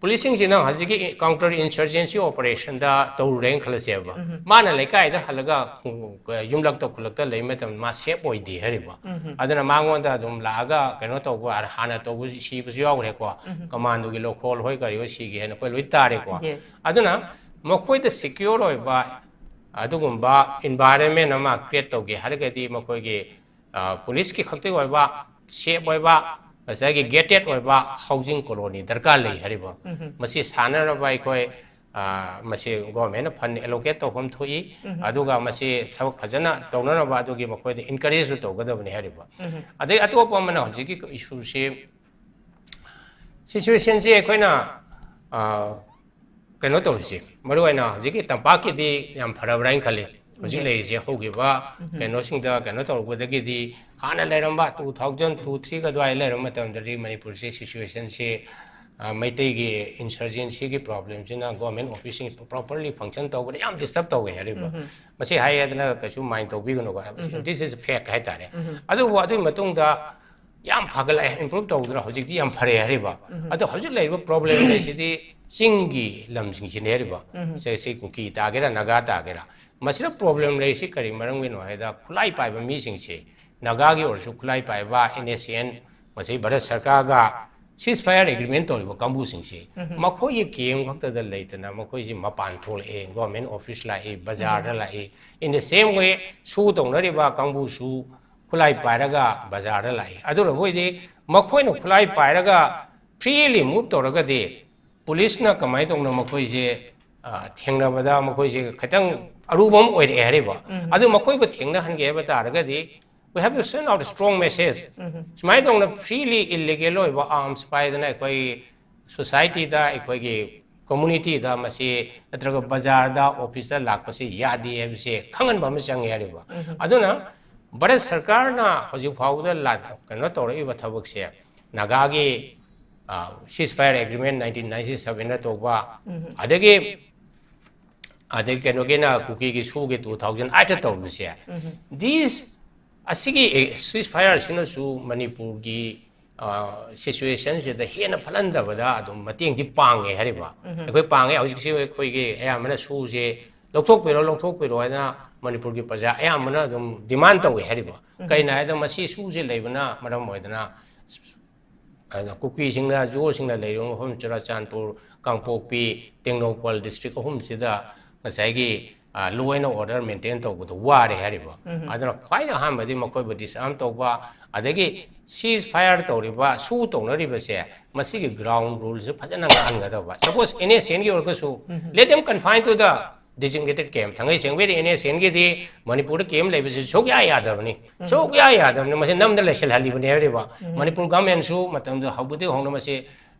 ꯄꯨꯂꯤꯁꯁꯤꯡꯁꯤꯅ ꯍꯧꯖꯤꯛꯀꯤ ꯀꯥꯎꯟꯇꯔ ꯏꯟꯁꯔꯖꯦꯟꯁꯤ ꯑꯣꯄꯔꯦꯁꯟꯗ ꯇꯧꯔꯨꯔꯦꯅ ꯈꯜꯂꯁꯦꯕ, ꯃꯥꯅ ꯂꯩꯀꯥꯏꯗ ꯍꯜꯂꯒ ꯌꯨꯝꯂꯛꯇ ꯈꯨꯜꯂꯛꯇ ꯂꯩꯕ ꯃꯇꯝꯗ ꯃꯥ ꯁꯦꯐ ꯑꯣꯏꯗꯦ ꯍꯥꯏꯔꯤꯕ꯫ ꯑꯗꯨꯅ ꯃꯉꯣꯟꯗ ꯑꯗꯨꯝ ꯂꯥꯛꯑꯒ ꯀꯩꯅꯣ ꯇꯧꯕ, ꯍꯥꯟꯅ ꯇꯧꯕ, ꯁꯤꯕꯁꯨ ꯌꯥꯎꯈ꯭ꯔꯦꯀꯣ꯫ ꯀꯃꯥꯟꯗꯣꯒꯤ ꯂꯣꯈꯣꯜ ꯍꯣꯏ ꯀꯔꯤ ꯍꯣꯏ ꯁꯤꯒꯦ ꯍꯥꯏꯅ ꯑꯩꯈꯣꯏ ꯂꯣꯏ ꯇꯥꯔꯦꯀꯣ꯫ ꯑꯗꯨꯅ ꯃꯈꯣꯏꯗ ꯁꯦꯀ꯭ꯌꯣꯔ ꯑꯣꯏꯕ ꯑꯗꯨꯒꯨꯝꯕ ꯏꯟꯚꯥꯏꯔꯟꯃꯦꯟ ꯑꯃ ꯀ꯭ꯔꯤꯌꯦꯠ ꯇꯧꯒꯦ ꯍꯥꯏꯔꯒꯗꯤ ꯃꯈꯣꯏꯒꯤ ꯄꯨꯂꯤꯁꯀꯤ ꯈꯛꯇꯒꯤ ꯑꯣꯏꯕ, ꯁꯦꯐ ꯑꯣꯏꯕ, ꯉꯁꯥꯏꯒꯤ ꯒꯦꯇꯦꯠ ꯑꯣꯏꯕ ꯍꯥꯎꯖꯤꯡ ꯀꯣꯂꯣꯅꯤ ꯗꯔꯀꯥꯔ ꯂꯩ ꯍꯥꯏꯔꯤꯕ꯫ ꯃꯁꯤ ꯁꯥꯟꯅꯅꯕ ꯑꯩꯈꯣꯏ, ꯃꯁꯤ ꯒꯣꯔꯃꯦꯟꯅ ꯐꯟ ꯑꯦꯂꯣꯀꯦꯠ ꯇꯧꯐꯝ ꯊꯣꯛꯏ꯫ ꯑꯗꯨꯒ ꯃꯁꯤ ꯊꯕꯛ ꯐꯖꯅ ꯇꯧꯅꯅꯕ ꯑꯗꯨꯒꯤ ꯃꯈꯣꯏꯗ ꯏꯟꯀꯔꯦꯖꯁꯨ ꯇꯧꯒꯗꯕꯅꯤ ꯍꯥꯏꯔꯤꯕ꯫ ꯑꯗꯩ ꯑꯇꯣꯞꯄ ꯑꯃꯅ ꯍꯧꯖꯤꯛꯀꯤ ꯏꯁꯨꯁꯤ, ꯁꯤꯆꯨꯋꯦꯁꯟꯁꯤ ꯑꯩꯈꯣꯏꯅ ꯀꯩꯅꯣ ꯇꯧꯔꯤꯁꯤ, ꯃꯔꯨꯑꯣꯏꯅ ꯍꯧꯖꯤꯛꯀꯤ ꯇꯝꯄꯥꯛꯀꯤꯗꯤ ꯌꯥꯝ ꯐꯔꯕ꯭ꯔꯥ ꯍꯥꯏꯅ ꯈꯜꯂꯤ꯫ ꯍꯧꯖꯤꯛ ꯂꯩꯔꯤꯁꯦ ꯍꯧꯈꯤꯕ ꯀꯩꯅꯣꯁꯤꯡꯗ ꯀꯩꯅꯣ ꯇꯧꯔꯛꯄꯗꯒꯤꯗꯤ, ꯍꯥꯟꯅ ꯂꯩꯔꯝꯕ two thousand two three ꯑꯗꯨꯋꯥꯏ ꯂꯩꯔꯝꯕ ꯃꯇꯝꯗꯗꯤ ꯃꯅꯤꯄꯨꯔꯁꯦ ꯁꯤꯆꯨꯋꯦꯁꯟꯁꯤ, ꯃꯩꯇꯩꯒꯤ ꯏꯟꯁꯔꯖꯦꯟꯁꯤꯒꯤ ꯄ꯭ꯔꯣꯕ꯭ꯂꯦꯝꯁꯤꯅ ꯒꯣꯔꯃꯦꯟ ꯑꯣꯐꯤꯁꯁꯤꯡ ꯄ꯭ꯔꯣꯄꯔꯂꯤ ꯐꯪꯁꯟ ꯇꯧꯕꯗ ꯌꯥꯝ ꯗꯤꯁꯇꯔꯕ ꯇꯧꯋꯦ ꯍꯥꯏꯔꯤꯕ꯫ ꯃꯁꯤ ꯍꯥꯏ ꯍꯥꯏꯗꯅ ꯀꯩꯁꯨ ꯃꯥꯏꯟ ꯇꯧꯕꯤꯒꯅꯨꯀꯣ, this is fact ꯍꯥꯏꯇꯥꯔꯦ꯫ ꯑꯗꯨꯕꯨ ꯑꯗꯨꯒꯤ ꯃꯇꯨꯡꯗ ꯌꯥꯝ ꯐꯒꯠꯂꯛꯑꯦ, ꯏꯝꯄ꯭ꯔꯨꯞ ꯇꯧꯗꯅ ꯍꯧꯖꯤꯛꯇꯤ ꯌꯥꯝ ꯐꯔꯦ ꯍꯥꯏꯔꯤꯕ꯫ ꯑꯗꯣ ꯍꯧꯖꯤꯛ ꯂꯩꯔꯤꯕ ꯄ꯭ꯔꯣꯕ꯭ꯂꯦꯝ ꯂꯩꯁꯤꯗꯤ ꯆꯤꯡꯒꯤ ꯂꯝꯁꯤꯡꯁꯤꯅꯦ ꯍꯥꯏꯔꯤꯕ꯫ ꯁꯦ, ꯁꯤ ꯀꯨꯀꯤ ꯇꯥꯒꯦꯔꯥ, ꯅꯥꯒꯥ ꯇꯥꯒꯦꯔꯥ, ꯃꯁꯤꯗ ꯄ꯭ꯔꯣꯕ꯭ꯂꯦꯝ ꯂꯩꯔꯤꯁꯤ ꯀꯔꯤ ꯃꯔꯝꯒꯤꯅꯣ ꯍꯥꯏꯗ, ꯈꯨꯠꯂꯥꯏ ꯄꯥꯏꯕ ꯃꯤꯁꯤꯡꯁꯤ, ꯅꯥꯒꯥꯒꯤ ꯑꯣꯏꯔꯁꯨ ꯈꯨꯠꯂꯥꯏ ꯄꯥꯏꯕ, NSCN, ꯃꯁꯤ ꯚꯥꯔꯠ ꯁꯔꯀꯥꯔꯒ ceasefire agreement ꯇꯧꯔꯤꯕ ꯀꯥꯡꯕꯨꯁꯤꯡꯁꯤ, ꯃꯈꯣꯏꯒꯤ ꯀꯦꯝ ꯈꯛꯇꯗ ꯂꯩꯇꯅ ꯃꯈꯣꯏꯁꯤ ꯃꯄꯥꯟ ꯊꯣꯛꯂꯛꯑꯦ, ꯒꯣꯔꯃꯦꯟ ꯑꯣꯐꯤꯁ ꯂꯥꯛꯏ, ꯕꯖꯥꯔꯗ ꯂꯥꯛꯏ, in the same way ꯁꯨ ꯇꯧꯅꯔꯤꯕ ꯀꯥꯡꯕꯨꯁꯨ ꯈꯨꯠꯂꯥꯏ ꯄꯥꯏꯔꯒ ꯕꯖꯥꯔꯗ ꯂꯥꯛꯏ꯫ ꯑꯗꯨꯅꯕꯨ ꯑꯣꯏꯗꯤ ꯃꯈꯣꯏꯅ ꯈꯨꯠꯂꯥꯏ ꯄꯥꯏꯔꯒ freely move ꯇꯧꯔꯒꯗꯤ ꯄꯨꯂꯤꯁꯅ ꯀꯃꯥꯏꯅ ꯇꯧꯅ ꯃꯈꯣꯏꯁꯦ, ꯑ, ꯊꯦꯡꯅꯕꯗ ꯃꯈꯣꯏꯁꯦ ꯈꯤꯇꯪ ꯑꯔꯨꯕ ꯑꯃ ꯑꯣꯏꯔꯛꯑꯦ ꯍꯥꯏꯔꯤꯕ꯫ ꯑꯗꯨ ꯃꯈꯣꯏꯕꯨ ꯊꯦꯡꯅꯍꯟꯒꯦ ꯍꯥꯏꯕ ꯇꯥꯔꯒꯗꯤ we have to send out a strong message. ꯁꯨꯃꯥꯏꯅ ꯇꯧꯅ freely illegal ꯑꯣꯏꯕ arms ꯄꯥꯏꯗꯅ ꯑꯩꯈꯣꯏ society ꯗ, ꯑꯩꯈꯣꯏꯒꯤ community ꯗ ꯃꯁꯤ, ꯅꯠꯇ꯭ꯔꯒ ꯕꯖꯥꯔꯗ, ꯑꯣꯐꯤꯁꯇ ꯂꯥꯛꯄꯁꯤ ꯌꯥꯗꯦ ꯍꯥꯏꯕꯁꯦ ꯈꯪꯍꯟꯕ ꯑꯃ ꯆꯪꯉꯦ ꯍꯥꯏꯔꯤꯕ꯫ ꯑꯗꯨꯅ ꯚꯥꯔꯠ ꯁꯔꯀꯥꯔꯅ ꯍꯧꯖꯤꯛ ꯐꯥꯎꯕꯗ ꯂꯥ-, ꯀꯩꯅꯣ ꯇꯧꯔꯛꯏꯕ ꯊꯕꯛꯁꯦ, ꯅꯥꯒꯥꯒꯤ ceasefire agreement nineteen ninety seven ꯇꯧꯕ, ꯑꯗꯒꯤ ꯑꯗꯩ ꯀꯩꯅꯣꯒꯤꯅ ꯀꯨꯀꯤꯒꯤ ꯁꯨꯒꯤ two thousand eight ꯇꯧꯔꯤꯁꯦ, ꯗꯤꯁ ꯑꯁꯤꯒꯤ ceasefire ꯁꯤꯅꯁꯨ ꯃꯅꯤꯄꯨꯔꯒꯤ ꯁꯤꯆꯨꯋꯦꯁꯟꯁꯤꯗ ꯍꯦꯟꯅ ꯐꯠꯍꯟꯗꯕꯗ ꯑꯗꯨꯝ ꯃꯇꯦꯡꯗꯤ ꯄꯥꯡꯉꯦ ꯍꯥꯏꯔꯤꯕ꯫ ꯑꯩꯈꯣꯏ ꯄꯥꯡꯉꯦ, ꯍꯧꯖꯤꯛꯁꯤ ꯑꯩꯈꯣꯏꯒꯤ ꯑꯌꯥꯝꯕꯅ ꯁꯨꯁꯦ ꯂꯧꯊꯣꯛꯄꯤꯔꯣ, ꯂꯧꯊꯣꯛꯄꯤꯔꯣ ꯍꯥꯏꯅ ꯃꯅꯤꯄꯨꯔꯒꯤ ꯄ꯭ꯔꯖꯥ ꯑꯌꯥꯝꯕꯅ ꯑꯗꯨꯝ ꯗꯤꯃꯥꯟ ꯇꯧꯋꯦ ꯍꯥꯏꯔꯤꯕ꯫ ꯀꯩꯅꯣ ꯍꯥꯏꯗ ꯃꯁꯤ ꯁꯨꯁꯦ ꯂꯩꯕꯅ ꯃꯔꯝ ꯑꯣꯏꯗꯅ ꯑꯗꯨꯅ ꯀꯨꯀꯤꯁꯤꯡꯅ, ꯖꯨꯑꯣꯁꯤꯡꯅ ꯂꯩꯔꯤꯕ ꯃꯐꯝ ꯆꯨꯔꯥꯆꯥꯟꯄꯨꯔ, ꯀꯥꯡꯄꯣꯛꯄꯤ, ꯇꯦꯡꯅꯧꯄꯜ ꯗꯤꯁꯇ꯭ꯔꯤꯛ ꯑꯍꯨꯝꯁꯤꯗ ꯉꯁꯥꯏꯒꯤ law and order maintain ꯇꯧꯕꯗꯣ ꯋꯥꯔꯦ ꯍꯥꯏꯔꯤꯕ꯫ ꯑꯗꯨꯅ ꯈ꯭ꯋꯥꯏꯗꯒꯤ ꯑꯍꯥꯟꯕꯗꯤ ꯃꯈꯣꯏꯕꯨ disarm ꯇꯧꯕ, ꯑꯗꯒꯤ ceasefire ꯇꯧꯔꯤꯕ, ꯁꯨ ꯇꯧꯅꯔꯤꯕꯁꯦ, ꯃꯁꯤꯒꯤ ground ruleꯁꯦ ꯐꯖꯅ ꯉꯥꯛꯍꯟꯒꯗꯕ꯫ Suppose NSCNꯒꯤ ꯑꯣꯏꯔꯒꯁꯨ, let them confine to the designated camp꯫ ꯊꯥꯡꯒꯩ ꯁꯦꯡꯕꯤꯗꯤ NSCNꯒꯤꯗꯤ ꯃꯅꯤꯄꯨꯔꯗ camp ꯂꯩꯕꯁꯤ ꯁꯨꯛꯌꯥ ꯌꯥꯗꯕꯅꯤ꯫ ꯁꯨꯛꯌꯥ ꯌꯥꯗꯕꯅꯤ꯫ ꯃꯁꯤ ꯅꯝꯗ ꯂꯩꯁꯤꯜꯍꯜꯂꯤꯕꯅꯦ ꯍꯥꯏꯔꯤꯕ꯫ ꯃꯅꯤꯄꯨꯔ ꯒꯚꯔꯟꯃꯦꯟꯁꯨ ꯃꯇꯝꯗꯨ ꯍꯧꯕꯗꯒꯤ ꯍꯧꯅ ꯃꯁꯤ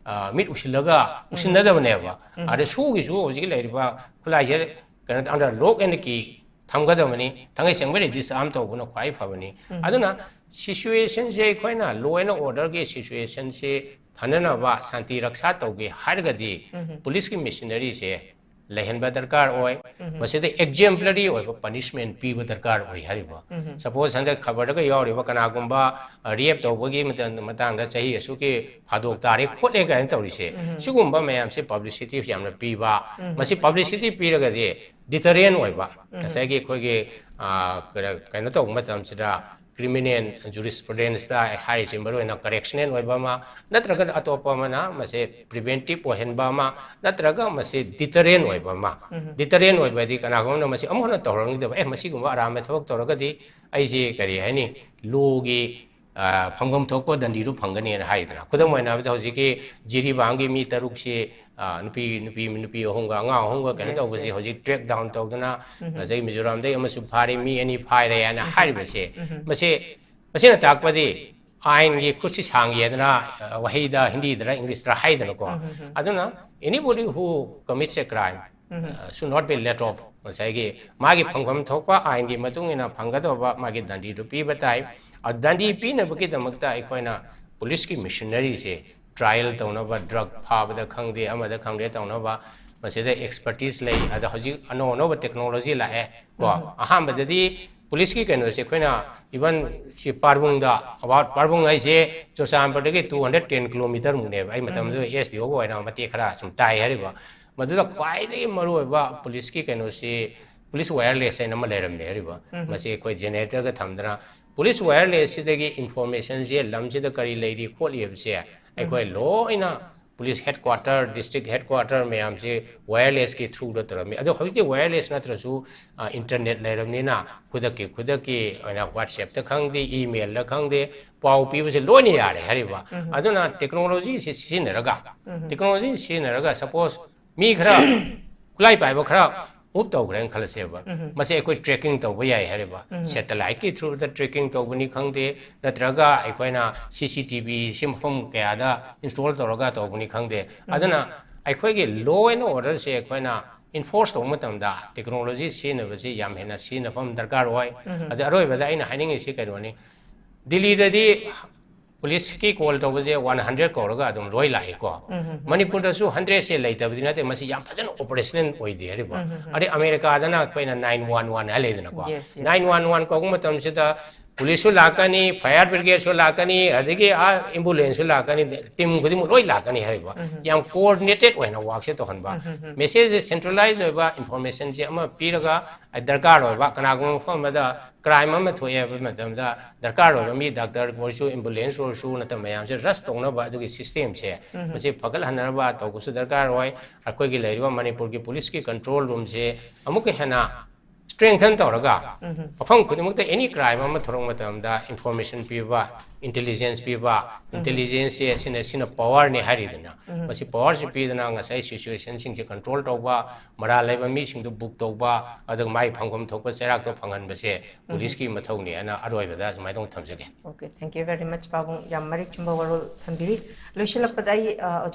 ꯃꯤꯠ ꯎꯁꯤꯜꯂꯒ ꯎꯁꯤꯟꯅꯗꯕꯅꯦꯕ꯫ ꯑꯗ ꯁꯨꯒꯤꯁꯨ ꯍꯧꯖꯤꯛ ꯂꯩꯔꯤꯕ ꯈꯨꯠꯂꯥꯏꯁꯦ ꯀꯩꯅꯣ under lock and key ꯊꯝꯒꯗꯕꯅꯤ꯫ ꯊꯥꯡꯒꯩ ꯁꯦꯡꯕꯗꯤ disarm ꯇꯧꯕꯅ ꯈ꯭ꯋꯥꯏ ꯐꯕꯅꯤ꯫ ꯑꯗꯨꯅ ꯁꯤꯆꯨꯋꯦꯁꯟꯁꯦ ꯑꯩꯈꯣꯏꯅ law and orderꯒꯤ ꯁꯤꯆꯨꯋꯦꯁꯟꯁꯦ ꯐꯅꯅꯕ, ꯁꯥꯟꯇꯤ ꯔꯛꯁꯥ ꯇꯧꯒꯦ ꯍꯥꯏꯔꯒꯗꯤ ꯄꯨꯂꯤꯁꯀꯤ ꯃꯦꯁꯤꯅꯔꯤꯁꯦ ꯂꯩꯍꯟꯕ ꯗꯔꯀꯥꯔ ꯑꯣꯏ꯫ ꯃꯁꯤꯗ exemplary ꯑꯣꯏꯕ punishment ꯄꯤꯕ ꯗꯔꯀꯥꯔ ꯑꯣꯏ ꯍꯥꯏꯔꯤꯕ꯫ Suppose ꯍꯟꯗꯛ ꯈꯕꯔꯗꯒ ꯌꯥꯎꯔꯤꯕ ꯀꯅꯥꯒꯨꯝꯕ rape ꯇꯧꯕꯒꯤ ꯃꯇꯥꯡꯗ ꯆꯍꯤ ꯑꯁꯨꯛꯀꯤ ꯐꯥꯗꯣꯛ ꯇꯥꯔꯦ ꯈꯣꯠꯂꯦ ꯀꯥꯏꯅ ꯇꯧꯔꯤꯁꯦ, ꯁꯤꯒꯨꯝꯕ ꯃꯌꯥꯝꯁꯦ publicity ꯌꯥꯝꯅ ꯄꯤꯕ, ꯃꯁꯤ publicity ꯄꯤꯔꯒꯗꯤ deterrent ꯑꯣꯏꯕ, ꯉꯁꯥꯏꯒꯤ ꯑꯩꯈꯣꯏꯒꯤ ꯀꯩꯅꯣ ꯇꯧꯕ ꯃꯇꯝꯁꯤꯗ criminal jurisprudenceꯇ ꯍꯥꯏꯔꯤꯁꯤ ꯃꯔꯨꯑꯣꯏꯅ correctional ꯑꯣꯏꯕ ꯑꯃ ꯅꯠꯇ꯭ꯔꯒ ꯑꯇꯣꯞꯄ ꯑꯃꯅ ꯃꯁꯦ preventive ꯑꯣꯏꯍꯟꯕ ꯑꯃ ꯅꯠꯇ꯭ꯔꯒ ꯃꯁꯦ deterrent ꯑꯣꯏꯕ ꯑꯃ꯫ Deterrent ꯑꯣꯏꯕ ꯍꯥꯏꯗꯤ ꯀꯅꯥꯒꯨꯝꯕ ꯑꯃꯅ ꯃꯁꯤ ꯑꯃꯨꯛ ꯍꯟꯅ ꯇꯧꯍꯧꯔꯛꯅꯤꯡꯗꯕ, ꯑꯦ, ꯃꯁꯤꯒꯨꯝꯕ ꯑꯔꯥꯟꯕ ꯊꯕꯛ ꯇꯧꯔꯒꯗꯤ ꯑꯩꯁꯦ ꯀꯔꯤ ꯍꯥꯏꯅꯤ, lawꯒꯤ ꯐꯪꯐꯝ ꯊꯣꯛꯄ ꯗꯟꯗꯤꯗꯨ ꯐꯪꯒꯅꯤꯅ ꯍꯥꯏꯔꯤꯗꯅ꯫ ꯈꯨꯗꯝ ꯑꯣꯏꯅ ꯍꯥꯏꯔꯕꯗ ꯍꯧꯖꯤꯛꯀꯤ ꯖꯤꯔꯤꯕꯥꯝꯒꯤ ꯃꯤ ꯇꯔꯨꯛꯁꯤ, ꯅꯨꯄꯤ, ꯅꯨꯄꯤ, ꯅꯨꯄꯤ ꯑꯍꯨꯝꯒ ꯑꯉꯥꯡ ꯑꯍꯨꯝꯒ ꯀꯩꯅꯣ ꯇꯧꯕꯁꯤ ꯍꯧꯖꯤꯛ track down ꯇꯧꯗꯅ ꯉꯁꯥꯏ ꯃꯤꯖꯣꯔꯥꯝꯗꯒꯤ ꯑꯃꯁꯨ ꯐꯥꯔꯦ, ꯃꯤ ꯑꯅꯤ ꯐꯥꯔꯦ ꯍꯥꯏꯅ ꯍꯥꯏꯔꯤꯕꯁꯦ, ꯃꯁꯤ, ꯃꯁꯤꯅ ꯇꯥꯛꯄꯗꯤ ꯑꯥꯏꯟꯒꯤ ꯈꯨꯠꯁꯤ ꯁꯥꯡꯉꯦꯗꯅ, ꯋꯥꯍꯩꯗ ꯍꯤꯟꯗꯤꯗꯔ ꯏꯪꯂꯤꯁꯇꯔ ꯍꯥꯏꯗꯅꯀꯣ꯫ ꯑꯗꯨꯅ anybody who commits a crime should not be let off ꯉꯁꯥꯏꯒꯤ ꯃꯥꯒꯤ ꯐꯪꯐꯝ ꯊꯣꯛꯄ ꯑꯥꯏꯟꯒꯤ ꯃꯇꯨꯡ ꯏꯟꯅ ꯐꯪꯒꯗꯧꯕ ꯃꯥꯒꯤ ꯗꯟꯗꯤꯗꯨ ꯄꯤꯕ ꯇꯥꯏ꯫ ꯑꯗꯨ ꯗꯟꯗꯤ ꯄꯤꯅꯕꯒꯤꯗꯃꯛꯇ ꯑꯩꯈꯣꯏꯅ ꯄꯨꯂꯤꯁꯀꯤ ꯃꯦꯁꯤꯅꯔꯤꯁꯦ, ꯇ꯭ꯔꯥꯏꯌꯦꯜ ꯇꯧꯅꯕ, ꯗ꯭ꯔꯒ ꯐꯥꯕꯗ ꯈꯪꯗꯦ, ꯑꯃꯗ ꯈꯪꯗꯦ ꯇꯧꯅꯕ, ꯃꯁꯤꯗ ꯑꯦꯛꯁꯄꯔꯇꯤꯁ ꯂꯩ꯫ ꯑꯗ ꯍꯧꯖꯤꯛ ꯑꯅꯧ ꯑꯅꯧꯕ ꯇꯦꯛꯅꯣꯂꯣꯖꯤ ꯂꯥꯛꯑꯦ ꯀꯣ꯫ ꯑꯍꯥꯟꯕꯗꯗꯤ ꯄꯨꯂꯤꯁꯀꯤ ꯀꯩꯅꯣꯁꯦ ꯑꯩꯈꯣꯏꯅ, ꯏꯚꯟ ꯁꯤ ꯄꯥꯔꯕꯨꯡꯗ, ꯑꯕꯥꯎꯠ ꯄꯥꯔꯕꯨꯡ ꯍꯥꯏꯁꯦ ꯆꯨꯔꯆꯥꯟꯄꯨꯔꯗꯒꯤ two hundred ten kilometre ꯃꯨꯛꯅꯦꯕ꯫ ꯑꯩ ꯃꯇꯝꯗꯨꯗ ꯑꯦꯁ ꯗꯤ ꯑꯣꯒ ꯑꯣꯏꯅ ꯃꯇꯦꯛ ꯈꯔ ꯁꯨꯝ ꯇꯥꯏ ꯍꯥꯏꯔꯤꯕ꯫ ꯃꯗꯨꯗ ꯈ꯭ꯋꯥꯏꯗꯒꯤ ꯃꯔꯨꯑꯣꯏꯕ ꯄꯨꯂꯤꯁꯀꯤ ꯀꯩꯅꯣꯁꯤ ꯄꯨꯂꯤꯁ ꯋꯥꯌꯔꯂꯦꯁ ꯍꯥꯏꯅ ꯑꯃ ꯂꯩꯔꯝꯃꯦ ꯍꯥꯏꯔꯤꯕ꯫ ꯃꯁꯤ ꯑꯩꯈꯣꯏ ꯖꯦꯅꯦꯔꯦꯇꯔꯒ ꯊꯝꯗꯅ ꯄꯨꯂꯤꯁ ꯋꯥꯌꯔꯂꯦꯁꯁꯤꯗꯒꯤ ꯏꯟꯐꯣꯔꯃꯦꯁꯟꯁꯦ ꯂꯝꯁꯤꯗ ꯀꯔꯤ ꯂꯩꯔꯤ ꯈꯣꯠꯂꯤ ꯍꯥꯏꯕꯁꯦ ꯑꯩꯈꯣꯏ ꯂꯣꯏꯅ ꯄꯨꯂꯤꯁ ꯍꯦꯗꯀ꯭ꯋꯥꯇꯔ, ꯗꯤꯁꯇ꯭ꯔꯤꯛ ꯍꯦꯗꯀ꯭ꯋꯥꯇꯔ ꯃꯌꯥꯝꯁꯤ ꯋꯥꯌꯔꯂꯦꯁꯀꯤ ꯊ꯭ꯔꯨꯗ ꯇꯧꯔꯝꯃꯤ꯫ ꯑꯗꯣ ꯍꯧꯖꯤꯛꯇꯤ ꯋꯥꯌꯔꯂꯦꯁ ꯅꯠꯇ꯭ꯔꯁꯨ, ꯑ, ꯏꯟꯇꯔꯅꯦꯠ ꯂꯩꯔꯕꯅꯤꯅ ꯈꯨꯗꯛꯀꯤ ꯈꯨꯗꯛꯀꯤ ꯑꯣꯏꯅ WhatsApp-ꯇ ꯈꯪꯗꯦ, email-ꯗ ꯈꯪꯗꯦ, ꯄꯥꯎ ꯄꯤꯕꯁꯦ ꯂꯣꯏꯅ ꯌꯥꯔꯦ ꯍꯥꯏꯔꯤꯕ꯫ ꯑꯗꯨꯅ ꯇꯦꯛꯅꯣꯂꯣꯖꯤꯁꯤ ꯁꯤꯖꯤꯟꯅꯔꯒ, ꯇꯦꯛꯅꯣꯂꯣꯖꯤ ꯁꯤꯖꯤꯟꯅꯔꯒ, ꯁꯄꯣꯁ ꯃꯤ ꯈꯔ ꯈꯨꯠꯂꯥꯏ ꯄꯥꯏꯕ ꯈꯔ ꯃꯨꯞ ꯇꯧꯈ꯭ꯔꯦꯅ ꯈꯜꯂꯁꯦꯕ꯫ ꯃꯁꯤ ꯑꯩꯈꯣꯏ ꯇ꯭ꯔꯦꯀꯤꯡ ꯇꯧꯕ ꯌꯥꯏ ꯍꯥꯏꯔꯤꯕ꯫ ꯁꯦꯇꯦꯂꯥꯏꯠꯀꯤ ꯊ꯭ꯔꯨꯗ ꯇ꯭ꯔꯦꯀꯤꯡ ꯇꯧꯕꯅꯤ ꯈꯪꯗꯦ, ꯅꯠꯇ꯭ꯔꯒ ꯑꯩꯈꯣꯏꯅ ꯁꯤ ꯁꯤ ꯇꯤ ꯚꯤꯁꯤ ꯃꯐꯝ ꯀꯌꯥꯗ ꯏꯟꯁꯇꯣꯜ ꯇꯧꯔꯒ ꯇꯧꯕꯅꯤ ꯈꯪꯗꯦ꯫ ꯑꯗꯨꯅ ꯑꯩꯈꯣꯏꯒꯤ law and order-ꯁꯦ ꯑꯩꯈꯣꯏꯅ ꯏꯟꯐꯣꯔꯁ ꯇꯧꯕ ꯃꯇꯝꯗ ꯇꯦꯛꯅꯣꯂꯣꯖꯤ ꯁꯤꯖꯤꯟꯅꯕꯁꯤ ꯌꯥꯝ ꯍꯦꯟꯅ ꯁꯤꯖꯤꯟꯅꯐꯝ ꯗꯔꯀꯥꯔ ꯑꯣꯏ꯫ ꯑꯗ ꯑꯔꯣꯏꯕꯗ ꯑꯩꯅ ꯍꯥꯏꯅꯤꯡꯉꯤꯁꯤ ꯀꯩꯅꯣꯅꯤ, ꯗꯤꯜꯂꯤꯗꯗꯤ ꯄꯨꯂꯤꯁꯀꯤ ꯀꯣꯜ ꯇꯧꯕꯁꯦ one hundred ꯀꯧꯔꯒ ꯑꯗꯨꯝ ꯂꯣꯏ ꯂꯥꯛꯏꯀꯣ꯫ ꯃꯅꯤꯄꯨꯔꯗꯁꯨ hundred-ꯁꯦ ꯂꯩꯇꯕꯗꯤ ꯅꯠꯇꯦ, ꯃꯁꯤ ꯌꯥꯝ ꯐꯖꯅ ꯑꯣꯄꯔꯦꯁꯅꯦꯜ ꯑꯣꯏꯗꯦ ꯍꯥꯏꯔꯤꯕ꯫ ꯑꯗꯩ ꯑꯃꯦꯔꯤꯀꯥꯗꯅ ꯑꯩꯈꯣꯏꯅ nine one one ꯍꯥꯏ ꯂꯩꯗꯅꯀꯣ꯫ Yes, yes. Nine one one ꯀꯧꯕ ꯃꯇꯝꯁꯤꯗ ꯄꯨꯂꯤꯁꯁꯨ ꯂꯥꯛꯀꯅꯤ, ꯐꯥꯌꯔ ꯕ꯭ꯔꯤꯒꯦꯗꯁꯨ ꯂꯥꯛꯀꯅꯤ, ꯑꯗꯒꯤ ꯑꯥ ꯑꯦꯝꯕꯨꯂꯦꯟꯁꯁꯨ ꯂꯥꯛꯀꯅꯤ, ꯇꯤꯝ ꯈꯨꯗꯤꯡꯃꯛ ꯂꯣꯏ ꯂꯥꯛꯀꯅꯤ ꯍꯥꯏꯔꯤꯕ꯫ ꯌꯥꯝ ꯀꯣꯑꯣꯔꯗꯤꯅꯦꯇꯦꯠ ꯑꯣꯏꯅ ꯋꯥꯔꯛꯁꯦ ꯇꯧꯍꯟꯕ꯫ ꯃꯦꯁꯦꯖꯁꯦ ꯁꯦꯟꯇ꯭ꯔꯦꯂꯥꯏꯖ ꯑꯣꯏꯕ ꯏꯟꯐꯣꯔꯃꯦꯁꯟꯁꯦ ꯑꯃ ꯄꯤꯔꯒ, ꯗꯔꯀꯥꯔ ꯑꯣꯏꯕ ꯀꯅꯥꯒꯨꯝꯕ ꯃꯐꯝ ꯑꯃꯗ ꯀ꯭ꯔꯥꯏꯝ ꯑꯃ ꯊꯣꯛꯑꯦ ꯍꯥꯏꯕ ꯃꯇꯝꯗ ꯗꯔꯀꯥꯔ ꯑꯣꯏꯕ ꯃꯤ ꯗꯥꯛꯇꯔ ꯑꯣꯏꯔꯁꯨ, ꯑꯦꯝꯕꯨꯂꯦꯟꯁ ꯑꯣꯏꯔꯁꯨ, ꯅꯠꯇꯕ ꯃꯌꯥꯝꯁꯦ ꯔꯁ ꯇꯧꯅꯕ ꯑꯗꯨꯒꯤ ꯁꯤꯁꯇꯦꯝꯁꯦ ꯃꯁꯤ ꯐꯒꯠꯍꯟꯅꯕ ꯇꯧꯕꯁꯨ ꯗꯔꯀꯥꯔ ꯑꯣꯏ꯫ ꯑꯩꯈꯣꯏꯒꯤ ꯂꯩꯔꯤꯕ ꯃꯅꯤꯄꯨꯔꯒꯤ ꯄꯨꯂꯤꯁꯀꯤ ꯀꯟꯇ꯭ꯔꯣꯜ ꯔꯨꯝꯁꯦ ꯑꯃꯨꯛꯀ ꯍꯦꯟꯅ ꯁ꯭ꯇꯔꯦꯡꯊꯟ ꯇꯧꯔꯒ ꯃꯐꯝ ꯈꯨꯗꯤꯡꯃꯛꯇ ꯑꯦꯅꯤ ꯀ꯭ꯔꯥꯏꯝ ꯑꯃ ꯊꯣꯔꯛꯄ ꯃꯇꯝꯗ ꯏꯟꯐꯣꯔꯃꯦꯁꯟ ꯄꯤꯕ, ꯏꯟꯇꯦꯂꯤꯖꯦꯟꯁ ꯄꯤꯕ, ꯏꯟꯇꯦꯂꯤꯖꯦꯟꯁꯁꯦ ꯁꯤꯅ, ꯁꯤꯅ ꯄꯋꯥꯔꯅꯤ ꯍꯥꯏꯔꯤꯗꯅ, ꯃꯁꯤ ꯄꯋꯥꯔꯁꯤ ꯄꯤꯗꯅ ꯉꯁꯥꯏ ꯁꯤꯆꯨꯋꯦꯁꯟꯁꯤꯡꯁꯦ ꯀꯟꯇ꯭ꯔꯣꯜ ꯇꯧꯕ, ꯃꯔꯥꯜ ꯂꯩꯕ ꯃꯤꯁꯤꯡꯗꯨ ꯕꯨꯛ ꯇꯧꯕ, ꯑꯗꯨꯒ ꯃꯥꯒꯤ ꯐꯪꯐꯝ ꯊꯣꯛꯄ ꯆꯩꯔꯥꯛꯇꯣ ꯐꯪꯍꯟꯕꯁꯦ ꯄꯨꯂꯤꯁꯀꯤ ꯃꯊꯧꯅꯤ ꯍꯥꯏꯅ ꯑꯔꯣꯏꯕꯗ ꯁꯨꯃꯥꯏꯅ ꯇꯧꯅ ꯊꯝꯖꯒꯦ꯫ Okay, thank you very much, ꯄꯥꯕꯨꯡ꯫ ꯌꯥꯝ ꯃꯔꯤꯛ ꯆꯨꯝꯕ ꯋꯥꯔꯣꯜ ꯊꯝꯕꯤꯔꯤ꯫ ꯂꯣꯏꯁꯤꯜꯂꯛꯄꯗ ꯑꯩ, ꯑ,